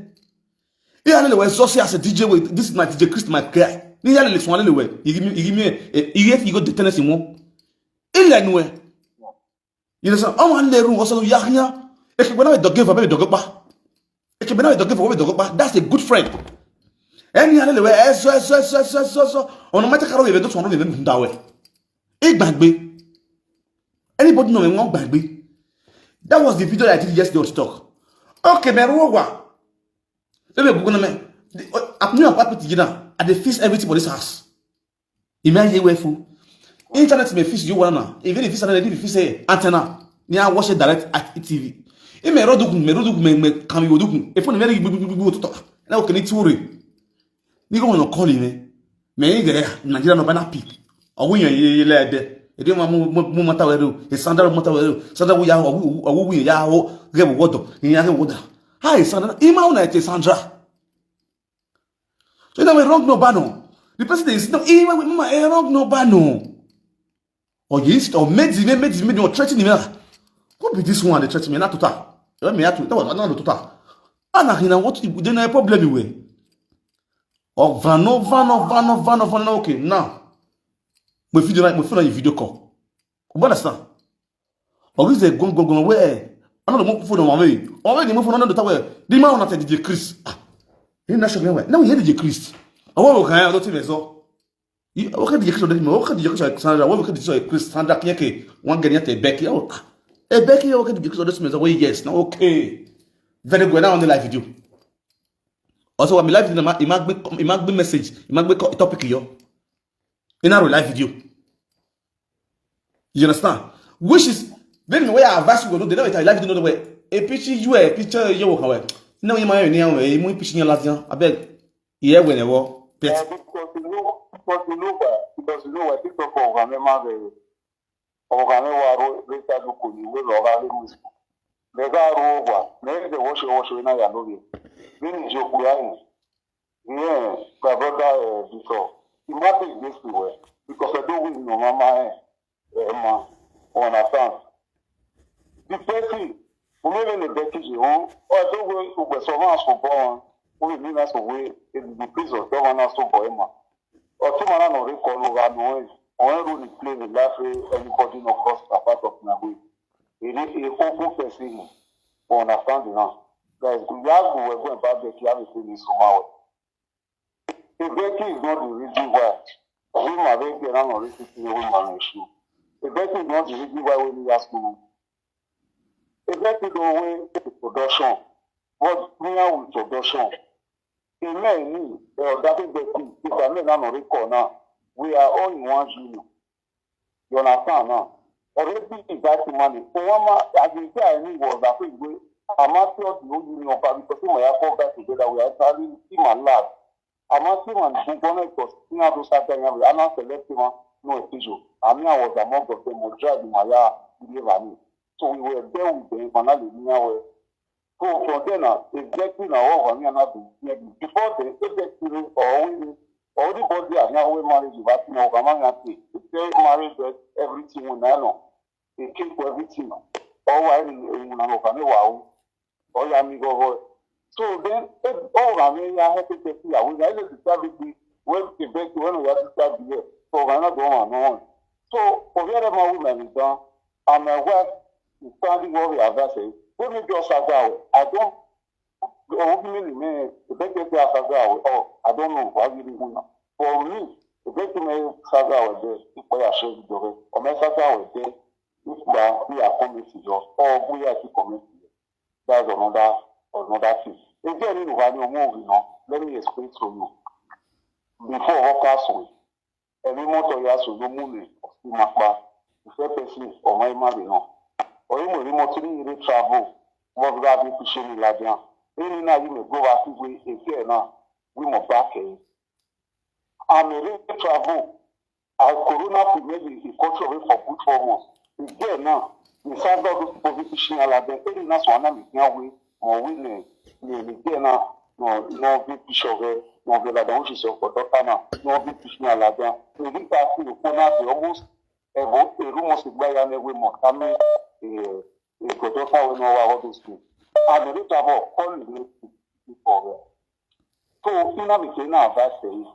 Iya lele we so say as a D J we, this is my D J Chris, my guy. Ni iya lele so lele we. Igi mi igi mi e igi e go de tennis mo. Ile nu e. You know, so I want le run also ya ya. E ke na we do give up, do give up. E ke na we do give up, do give up. That's a good friend. Any other way, eso eso eso eso eso. Ono ma ta karo ye do so no ye nda we. Igbagbe. Anybody know me won gbagbe. That was the video I did yesterday on TikTok. Okay, me ro wa. Let me go na me. Apni apa put you now. I dey fix everything for this house. Imagine where fool. Internet may fix you one now. Even if it's an if it's a antenna. Ni I watch it direct at T V. Ime roduku me roduku me me kami woduku. If you very good to talk. Na okay ni turi. Ni go no call me. Me ga Nigeria no bana pick. Owu yan ye ye le de. E de ma mu mu mata we do. E Sandra mata we do. Sandra wo ya owu owu ya o. Ge wo do. Ni ya ge wo da. Hi Sandra. Ima una te Sandra. So now we wrong no bano. The person is no. Ima mama e wrong no bano. Or you or made me made me or threatening me. Who be this one? They threaten me. Not total. Let me ask you. That was not total. And I know what you then a problem you were. Oh, vano, vano, vano, vano, vano. Okay, now. We feel like we feel like video call. You understand? Or is a gun gun gun where? I don't know phone on me. Or when you move on the tower, the man on D J Chris. Ah, he not sure where. Now we hear D J Chris. I want to go. I don't think so. You okay? D J Chris, okay? D J Chris, Sandra. What okay? D J Chris, Sandra. Kieke. One get yet a Becky. Oh, a Becky. Okay? D J Chris, this means oh yes. Now okay. Very good. Now on the live video. Also, I'm live video. He might be he might be message. He might be topic here. In our live video. You understand? Which is then the way I advise you go do. They know it. I live video no the way. A picture you a picture you work away. No, you might need a way. You picture your last year. I beg. Yeah, when I walk. Because you know, because you know why? Because you know why? TikTok for Ghana, man, ọ̀gá mẹ́wàá ró rétà ló kò ní wé lọ́ra lórí lẹ́gà ró wà lẹ́yìn tẹ̀ wọ́ṣọ wọ́ṣọ iná yà lórí ẹ̀ nínú ìjọ òkú yà yẹn ìyẹn gbàgbọ́dá ẹ̀ bìtọ̀ ìmọ̀tẹ̀ ìgbésí wẹ̀ because ẹ̀ tó wí no mama eh, eh ma, you understand? The person, we no really get it, you know. Or the way we were so much for born, we need us away in the place of governance of Boema. Or two man no recall over no way. Or when we play the life, anybody no cross the path of my way. It is a hopeful person. You understand now? Guys, we have to work about the Kiavi thing in Somalia. Ebeki is not the reason why. Women are very clear now, this is women issue. Ebeki is not the reason why we need us to. Ebeki the way the production. But we are with production. Amen. That is the thing. If I may not recall now, we are all in one union. You understand now? Already invite money. Owama, as you say, I need was that way. I'm asking all the whole union, but because my yako back together, we are actually in my lab. I'm asking man, who gonna cause, you know, those are things, I'm not selecting one, no official. I mean, I was among of them, was driving my yard, you never knew. So we were there with them, and I didn't know where. So from there now, exactly now, what we are not doing. Before then, exactly, or we, or the body are now we marriage, but no, come on, I say, if they marriage, that everything we know, they keep everything. All I know, can wow. All I need go. So then, if all I mean, I have to take it away. I just start with the, when the best, when we have to start the year. So I not going on. So, for the other man, women is done. And my wife is standing over the other side. When we just sat down, I don't, oh, women, man, the best thing I sat down, oh, I don't know what you do. For me, the best thing I sat down there, if I show you the way, or my sat down there, if we are coming to you, or we are to commit to you. That's another, another thing. Again, you know, let me explain to you. Before all castle, every motor you have to know money, or see mapa, the first person, or my mother, no. Or you know, the motor you dey travel, what we have to show me like that. Any now you may go back to way again now, we must back eh. I'm a real travel. I corona prevent the, the culture away for good four months. Again now, the side of those people wey fishing ala dem, any na so ana mi can we, or we ne, ne, ne, again now, no, no be picture of it, no be like that, which is your daughter now, no be fishing ala dem. No be that thing, you go now, they almost, eh, bo-, a room must be by an every month. I mean, eh, eh, your daughter will know all those things. And the little about calling me for her. So, you know, we can advise them.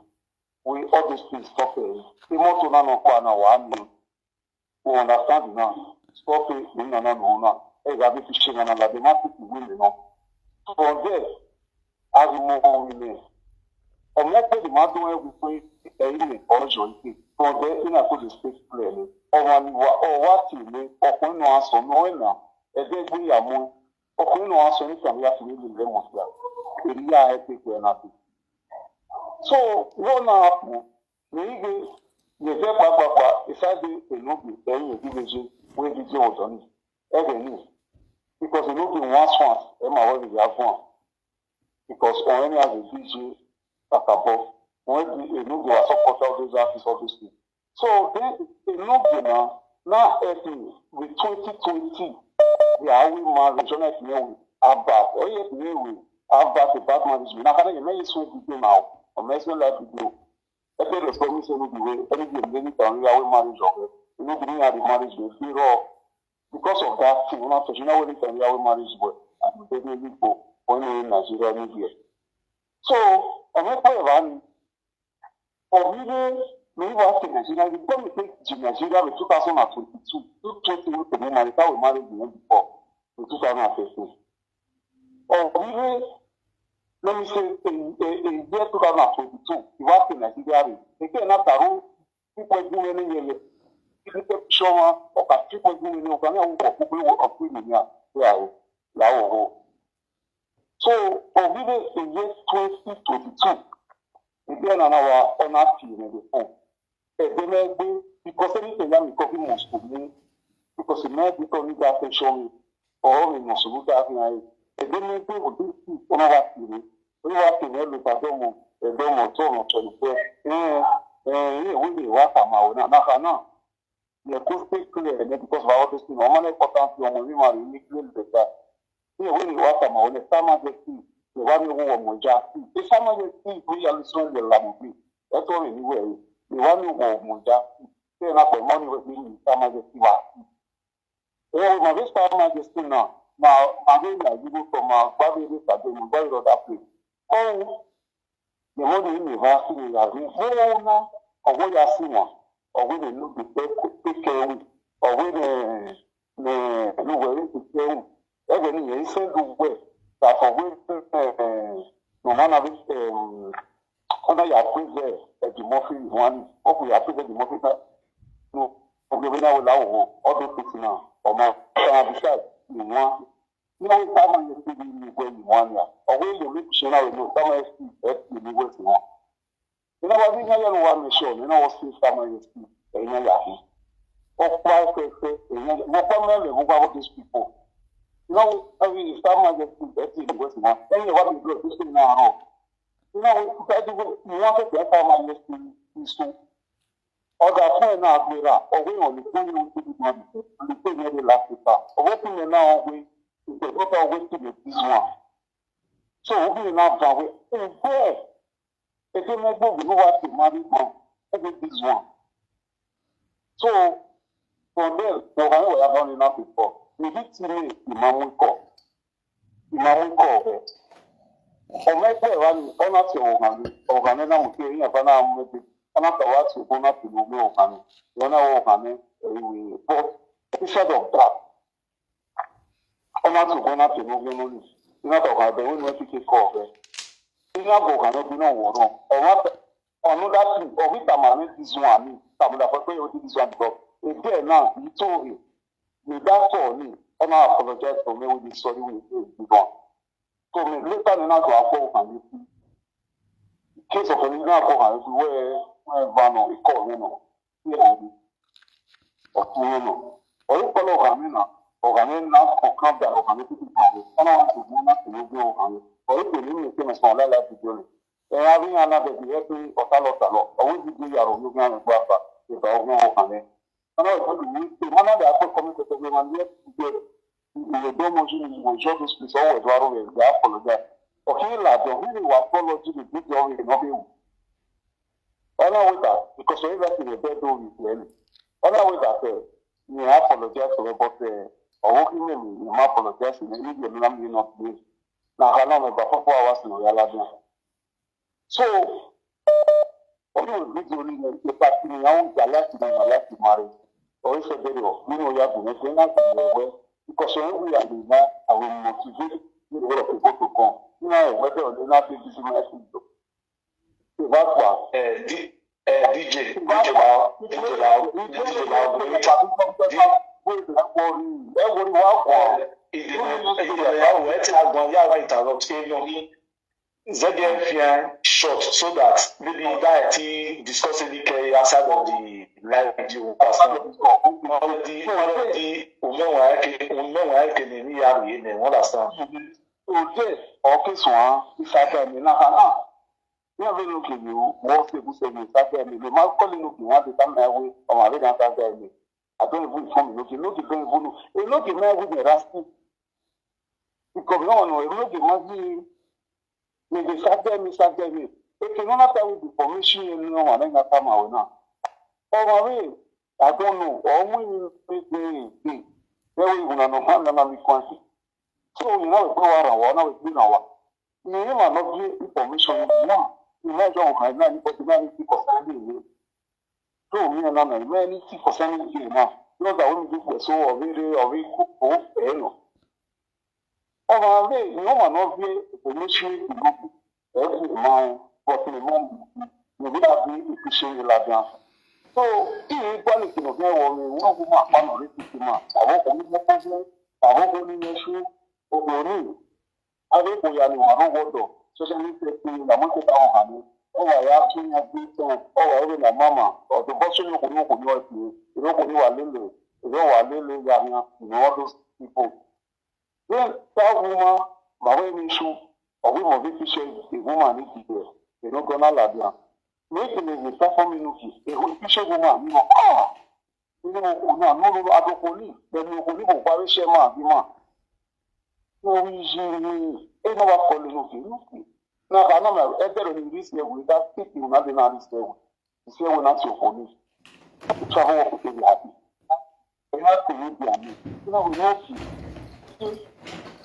We all these things stop it. The motor na no kwa na wa mi. We understand now. Stop it. We no no no no. Hey, Gabi, fishing and all that. They must be willing, no. From there, as we move on, we may. Or not pay the man doing everything. Hey, me, or join it. From there, you know, put the stage clearly. Or one, or what you mean, or when no answer, no, no. And then we are more. Or when no answer, you can have to really learn what you are. Area, I think we're not. So, what now happen? Na igwe na-eje kpakpakpa ịsade enobi enyi ebibeji wee bido ụdọ ndị ebe ni because enobi nwa swans ema wee bido afọ a because onye na-azụ dj kakabo onye dị enobi wa support all those artists, all those things. So then enobi na na epi with twenty twenty the awi marriage on epi ewe about onye epi ewe about the bad marriage na kana yeme yesu video now or mesu live video. Every respect me say no be way. Any day, any time we are marriage of it. You know, the way the marriage will be raw. Because of that thing, when I touch, you know, when time we are marriage, but I'm very weak for when we in Nigeria, media. So, I'm not quite running. For me, me, me, what in Nigeria, you come and take to Nigeria with two thousand and twenty-two, two twenty, we can marry, how we married the year before, in two thousand and fifteen. Or even, let me say, in, in, in year two thousand and twenty-two, you have to Nigeria, again, after all, people do any year, people show up, or people do any of them, or people will of women, yeah, yeah, yeah. So, or even in year twenty twenty-two, again, on our honor team, in the phone. Edemegbe, because anything that we copy must to me, because it might be coming that attention, or we must look at me. Edemegbe will do it on our team. We have to know the Padomo, Edomo, Tono, Tono, eh, eh, we will work on our now. Now, now, you could speak clear, and because of all this thing, I'm an important young woman, we make clear that. Here, when you work on our, the summer, the sea, the one you want more just, the summer, the sea, we are listening to the Lamubi. That's all anyway. The one you want more just, Say na for money wey be His Majesty wa. Oh, my His Majesty now. Now, I mean, I give it from my Bible, this I do, my Bible, that place. Oh, the money in the house, in the house. Oh, no. Or what you see one. Or when they look the take, take care of it. Or when they, they, no, where is the care of it. Every year, he said, do well. That for when, eh, no man have it, um, Ona ya prison Eddie Murphy one. Oku ya prison Eddie Murphy na. No, oku ya na wala wo. All those things now. Omo, uh, besides, you want. You know, time you see the way you want ya. Or when you make sure now, you know, time you see, eh, you know what you want. You know what, we know you want me sure. You know what, see time you see, eh, you know ya. Or why say, say, you know, what, what, what, what about these people? You know, I mean, time you see, eh, you know what you want. Then you want to do this thing now. You know, because you want to get time you see, you see. Ọ̀dà fún ẹ̀ náà gbéra, ọ̀wé wọn ní fún yóò tó dùn àdìsẹ́, àdìsẹ́ yẹn lè láti ta. Ọ̀wé fún mi náà wé, ìgbẹ́ tó bá wé sí lè bí wọn. So, ó bí náà bá wé, ǹjẹ́ ètò mẹ́gbẹ́ òbí ló wá sí máa rí kan, ó bí bí wọn. So, from there, ọ̀gá yóò wáyà bá mi náà fi pọ̀. Níbi tí mi ìmọ̀ mú kọ̀, ìmọ̀ mú kọ̀ ọ̀rẹ́. Ọmọ ẹgbẹ́ wa ni, ọ̀nà tí ọ̀gá ni, ọ̀gá ni náà mú kí ẹ̀yìn àbá náà mú ẹgbẹ́, ọ̀nà tí wàá ti ọ̀gbọ́n náà fi lóògbé ọ̀gá ni, ìwọ náà wọ ọ̀gá ni, ẹ̀yìn wèé. But instead of that, ọ̀nà tí ọ̀gbọ́n náà fi lóògbé náà ni, iná tó ọ̀gá bẹ̀rẹ̀ wọ́n ti ké kọ́ ọ̀rẹ́. Iná bọ̀ ọ̀gá ni bí náà wọ̀ náà. Ọ̀nà tẹ, ọ̀nà dá sí, ọ̀gbìn tàmà ní this one, àmì tàmùdà pẹ́pẹ́ yóò di this one because ẹgbẹ́ náà yìí tó rè. Ní that call ni, ọ̀nà apologize to me with the sorry way they give on. So me later ni náà tó akọ ọ̀gá ni sí. Case of ẹni náà kọ ọ̀gá ni sí where, where van or ikọ̀ yẹn náà. Ọ̀tún yẹn nà. Ọ̀yí pẹ̀lú ọ̀gá mi nà. Ọ̀gá mi nà ọ̀kan bẹ̀ ọ̀gá mi títí pàdé. Ọ̀nà wọn kò gbọ́n láti ló gbé ọ̀gá mi. Ọ̀yí pẹ̀lú mi kí n sọ ọ̀lá láti jọ rẹ̀. Ẹ̀rọ abíyàn alábẹ̀bí ẹ pé ọ̀tá lọ tà lọ. Ọ̀wé ti di yàrá ológun àrùn gbọ́ àpá. Ìgbà ọgbọ́n ọ̀gá mi. Ọ̀nà ìgbọ́dọ̀ mi pé mọ́nà dà pé kọ́mí tẹ̀tẹ̀ gbé wọn ní ẹ̀ ti jẹ́ ìwé dọ́mọ sí ni mo jọ́ bí sọ wẹ̀ dọ́ arú rẹ̀ gbà pọ̀lọ́jà. Ọ̀kí ìlàjọ, who will apology the big one in Nobel? Ọ̀nà wíta, because of everything the bed door is well. Ọ̀nà wíta, eh, ni I apologize to her, but, eh, ọ̀wọ́ kí ni mi, mi máa apologize to her, níbi èmi náà mi náà ti lè. Na ka náà mi bá fún four hours ní ọ̀yá ládùn. So, ọdún ìgbésí onílẹ̀ ipa kí ni àwọn ìjà láti mọ̀ láti máa rí. Ọ̀rẹ́ ṣe bẹ̀rẹ̀ ọ̀ nínú ọ̀yá gùn ẹgbẹ́ náà ti lè wẹ́. Because of every and they now, I will motivate you to go to go to come. You know, whether or not this is my food. Ìbá pa. Eh, D, eh, D J, D J Lao, D J Lao, D J Lao, D, ìdílé, ìdílé Lao, ẹ ti àgbọn yàrá ìtàlọ́ tí èèyàn ní Z F N short so that maybe that I discuss any care outside of the live, the workers now. Already, already, Omewa Eke, Omewa Eke ni yàrá yìí, you understand? Today, okay, so, ah, it's like, I mean, ah, ah. Ní abẹ́ ló kèlè o, wọ́n ṣe kú sẹ́yìn sábẹ́ mi ló máa ń kọ́lé lókè wọn àti táwọn ẹ̀wé ọmọ àbẹ́ náà sábẹ́ mi. Abẹ́ ìwé ìfún mi lókè lókè bẹ́ẹ̀ ìwé lò. Èlókè máa wí ní Rásì. Ìkọ̀bí náà nù èlókè máa bí mi lè sábẹ́ mi sábẹ́ mi. Ètò náà láti àwọn ìdìbò mi ṣí ẹni ọmọ àbẹ́ náà sábẹ́ àwọn náà. Ọmọ mi, I don't know, ọmọ mi ní pé pé pé ẹ̀wé ìwòlànà máa ń lọ́nà mi kàn sí. So you know we go around, we know we go now. Ni ma no be information na. Ni ma jo kan na ni ko na ni ko sa ni ni. So mi na na me ni ti ko sa ni ni na. No da we do ko so o we re o we ko o e no. O ma we ni o ma no be information ni ko. E ko ma but ni mo ni bi a bi iṣẹ́ la dan. So i ba ni kino ke wo mi wo ko ma pa no re ti ma. Àwọn ko ni mo ko àwọn ko ni mo su o ko ni. Ave ko ya ni wa no wodo. So se ni se ti na mo se ta o ha ni. O wa ya ki ya ti so. O wa ebe na mama. O to bo so ni ko ni ko ni o ti. Ro ko ni wa lele. Ro wa lele ya ni. You know all those people. Then that woman, ma we ni su. O we mo be fi se the woman ni ti there. You know, gonna la dia. Make me the perform in okay. E go fi se woman. You know, ah. Inú okùn náà, nínú adókò ní, pẹ̀lú okùn ní kò parí iṣẹ́ máa bí máa. Orí yìí ni ẹ náà wá kọ́ lónìí òkè ní òkè. Náà bá náà ẹ bẹ̀rẹ̀ ní ìrísí ẹ̀wò, ìdá pípì náà dé náà rísí ẹ̀wò. Ìṣe ẹ̀wò náà ti òkò ní. Tabo wa kufeli hapi. Ina kufeli hapi. Ina kufeli hapi.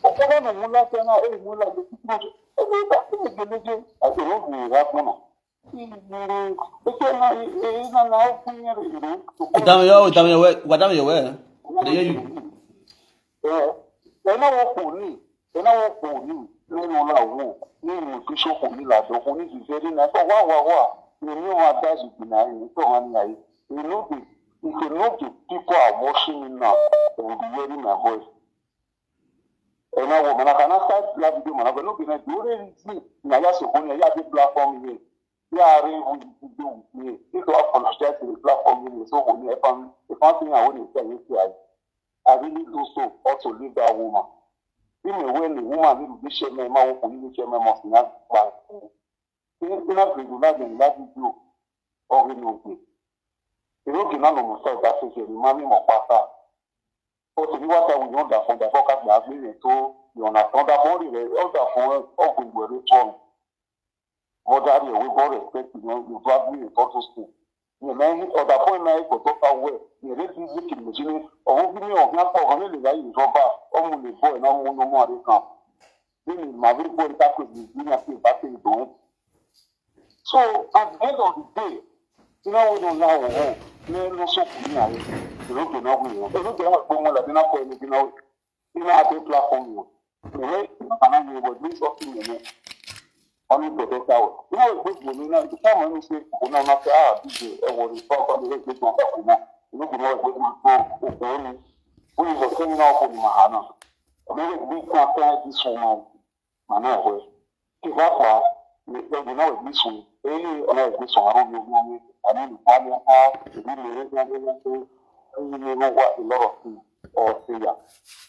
Okada no mula kana, eh, mula de. Ebe ba kufeli de. Ati no kufeli hapi na. Ina na, ina na kufeli hapi. Dame yo, dame yo, we, wa dame yo we. They hear you. Eh, ena wo koni, ena wo koni, ne no la wo, ne no ti so koni la do koni ti se na to wa wa wa, ne ni wa da si na ni to ma ni ai. You know the, if you know the people are watching me now, they will be hearing my voice. Ena wo mana kana start la video mana ko no bi na do re si na ya so koni ya the platform here. Yeah, I really want to do with me. If you apologize to the platform, you so for me, if I'm if I'm saying I want to say yes, I I really do so also leave that woman. Even when the woman need to be shame my mouth for you shame my mouth in that back. In that video, that in that video, or in okay. You know, you know, no more that is the money more pata. But if you want to, we don't that from the focus that we need to, you understand that only the other phone, or we will return. But that you will go respect you, you probably a photo school. You know, or the point now, for talk away, you let me make it machine, or who give me or not for only the guy you drop out, or only boy, no more, no more, they come. Then my very boy, that could be, you know, back in the home. So at the end of the day, you know, we don't know, no, no, so, you know, you don't know, you don't know, you don't know, you know, you know, I take platform you. Ehe, ana mi wo ni so ti mi ni. Oni to to ka wo. Ni wo gbe gbe ni na, ti ka mo ni se ko na na ka a bi je e wo ni so ko ni gbe gbe ko ko na. Ni gbe ni wo gbe gbe ko ko ni. Oni so ke ni na ko ni ma ana. Oni gbe gbe ko ka di so ma. Ma na wo. Ti ba pa ni gbe ni wo gbe so. E ni ona gbe so aro mi ni. Ani ni pa ni a, ni ni ni ni ni ni ni wa a lot of things. Or say ya.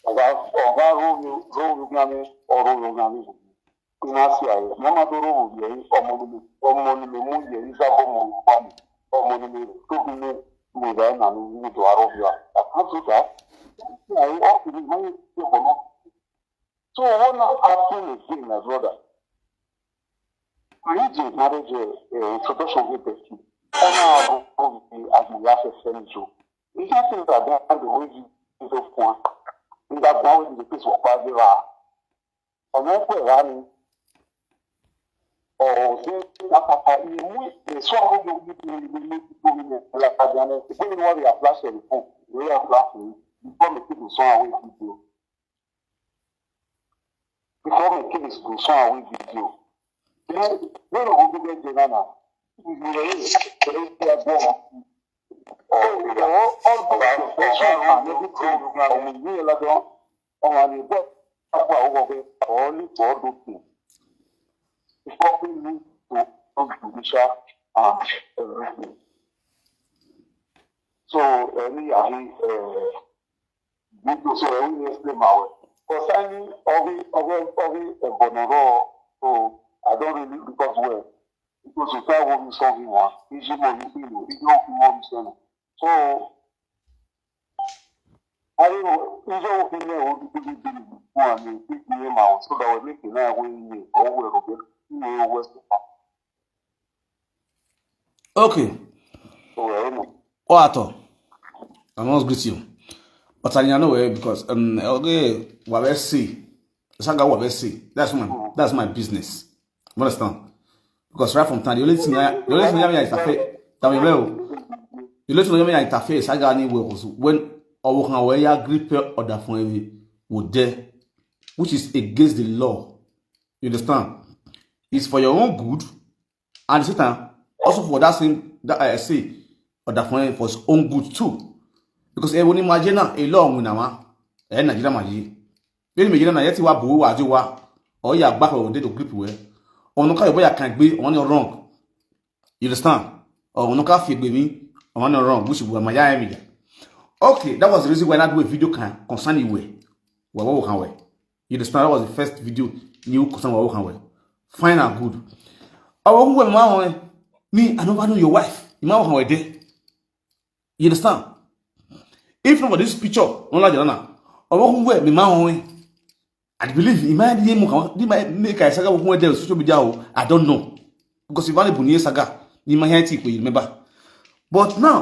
Oga oga ro mi ro mi gbe mi, or ro mi gbe mi. Ina si aye, na ma do ro mi ye, omo ni mi, omo ni mi mu ye, isa bo mo pa mi. Omo ni mi to bi mi, mi da na ni mi do aro ya. I can't do that. Aye, o ki ni ma ye ko ko no. So what now happen again, my brother? I need to marriage uh, introduction with the kid. Ona ro mi as my last friend you. If you think that the way you do point, in that one way the place will pass the ra. Ona ko ra ni. O se na papa ni mu e so ro yo ni ni ni ni ni la ka ja ni. Ko ni wa ya flash e ko. We ya flash ni. Before me people so away people. Before me kill this go so away video. Then when we go get the nana. We go there. There is the go. Oh, all the question and everything. And we hear like that. Oh, and you got apa over there. Only for do thing. It's helping me to come to Misha and everything. So any I uh, because I will explain my way. Concerning Ovi Ovi Ovi Ebonoro, so I don't really because well. Because you tell what you saw him one. He should know you feel it. He don't feel what you say. So I don't know. He don't feel me what you feel it. One, you pick me out so that we make it now when you go where we go. You know what's the Okay. So I don't know. Oato, I must greet you. But I know where because um okay, what I see. Saga what I see. That's my that's my business. You understand? Because right from time, the only thing I the only thing I interfere, tell me well. The only thing I interfere, Saga anywhere was when I walk away, I grip order for every would there, which is against the law. You understand? It's for your own good, and Satan also for that same that I say, but that for, for his own good too. Because everyone imagine now a law with nama, eh, Nigeria maji. Then me na yet wa bu wa ji wa, or ya back or dey to grip well. Or no ka boy can be on your wrong. You understand? Or no ka fi be me on your wrong, which we my enemy. Okay, that was the reason why I do a video can concern you way. Well, what can way? You understand? That was the first video new concern what can way. Fine and good. I won't wear my own. Me, I never know your wife. You might want there. You understand? If not for this picture, no like that. I won't wear me my own. I believe he might be more. He might make a saga who there social media. I don't know because if I bunye saga, he might hate it. You remember? But now,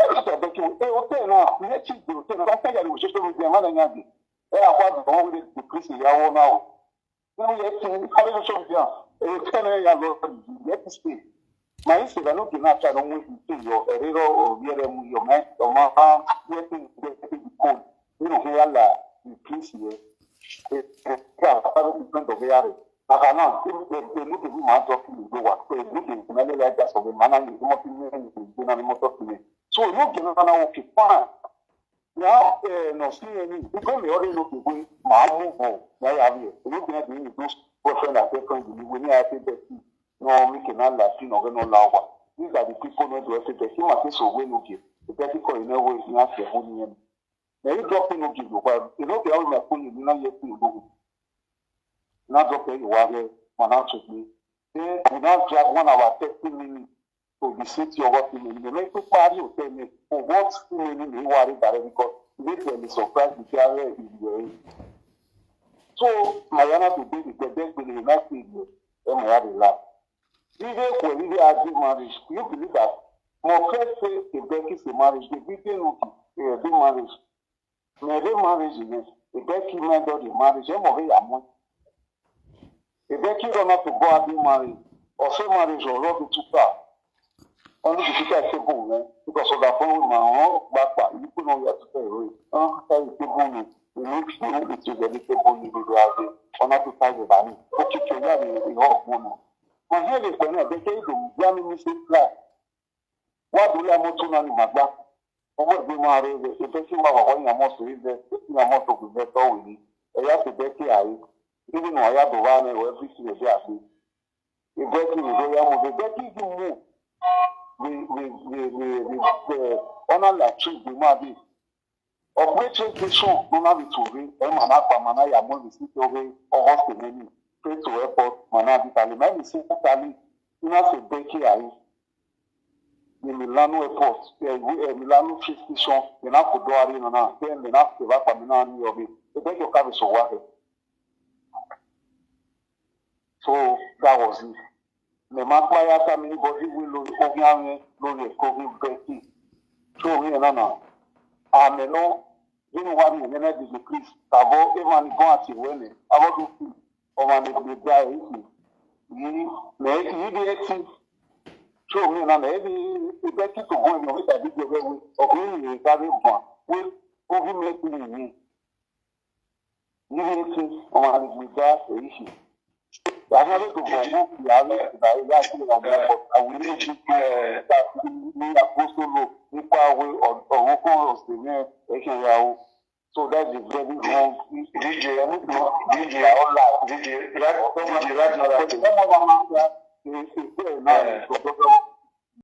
Ẹ lọ sọ bẹ́ẹ̀ kí wọ́n, ẹ hotel náà, ẹ ti di hotel náà, ká yà ni wọ́n ṣe tó ń jẹ, wọn náà yàn dé. Ẹ àpá àdùn wọn wọlé di Kristi ìyàwó náà o. Wọ́n yẹ kí kárí social media, ẹ hotel náà yà lọ, ẹ ti stay. Màá yín ṣèlú lókè náà ká ló mú ibi tó yọ, ẹ rí rọ òbí ẹ mu yọ, mẹ ọmọ á yẹ kí n gbẹ kí n kó nínú kí yà là ní Kristi yẹ. Ẹ ẹ ká bá ló ń gbẹ dọ̀gẹ́ yà rẹ̀. Bàbá náà, èmi tèmi màá tọ́ kí n gbé wa, èmi tèmi màá lè lọ́jà sọ̀rọ̀, màá náà yẹ kí wọ́n fi mú ẹ̀yìn gbóná ní mọ́tò kí n yẹ. So, no, okay, fine. Now, uh, no, see any, because me already know the way, my move on, my area. You know, they do boyfriend and girlfriend, you know, when I say that, no, we cannot laugh, you know, we no laugh. These are the people who do everything. See, my case, so we no give. The people, you know, we not the whole name. Now, you drop in, no give, but you know, they all my phone, you know, you know, not drop in, you are there, man, out with me. Then, we now drag one hour, thirty minutes. To the city of Osimhen. They make to party hotel me for what Osimhen in the worry that because they tell me surprise the carrier in the way. So Mariana to be the best way they not see you. And I had a laugh. If they were really argue marriage, you believe that? My first say a Becky is a marriage, the video no be a marriage. Na ebe marriage yẹn, ebe ki mẹdọ di marriage, ẹ mọ̀ pé yà mọ́. Ebe ki rọ́nà tó bọ́ adé marriage, ọ̀sẹ̀ marriage ọ̀rọ̀ bí túkà. Wọ́n ní kìkì ká ṣe bò wọ́n, nígbà sọ̀dà fún ìwé màá wọ́n gbà pa, ìlú pé wọ́n yà tó fẹ́ ìwé, wọ́n ká ìpé bò ní, ìlú kí wọ́n lè ṣe ìjọba ìpé bò ní gbogbo àgbẹ̀, ọ̀nà tó ká ìjọba ní, ó kì í ṣe yà ní ìhọ́ ọ̀gbọ́n náà. Màá yẹ lè pẹ̀lú ẹ̀bẹ̀ kẹ́ ìdòwú, yá mi ní ṣe fly. Wa dula moto na ni magba. Omo de ma re de, e pe si wa wa wa ya mo so ide, ya mo to ku de to wi ni. E ya se de ki ayi. Ibi no ya do wa ni, we fi si de abi. E de ki ni do ya mo de, de ki ki mu. We, we, we, we, we, eh, ona la chi de ma bi. Operate station, no na bi to we, e ma na pa ma na ya mo bi si to we, o hospital ni, to airport, ma na bi tali, ma bi si tali, ina se de ki ayi. Ni Milano Airport, eh, we- eh, Milano train station, ni na ko do ari na na, then ni na ko ba pa mi na ni obi. E be ko ka be so wa he. So that was it. Me ma pa ya ta mi ni body we lo obi ame lo le ko bi beki. So we na na. Ame no, you know what me na di Chris. Tabo e ma ni go ati we ne. Abo do. O ma ni be da e. Ni me yi bi eti. So mi na na ebi ibe ki to go mi o ta bi je we o ki ni ka bi gba we o ki me ku ni ni ni eti o ma ni gbe da e si. Ya na le to go go ki a le da ya ki na mo ko a wi ni ki ta ni apostolo ni pa we o o ko o se ni e se ya o. So that's a very wrong. D J, I need to D J, all that. D J, right, D J, right now, I put it.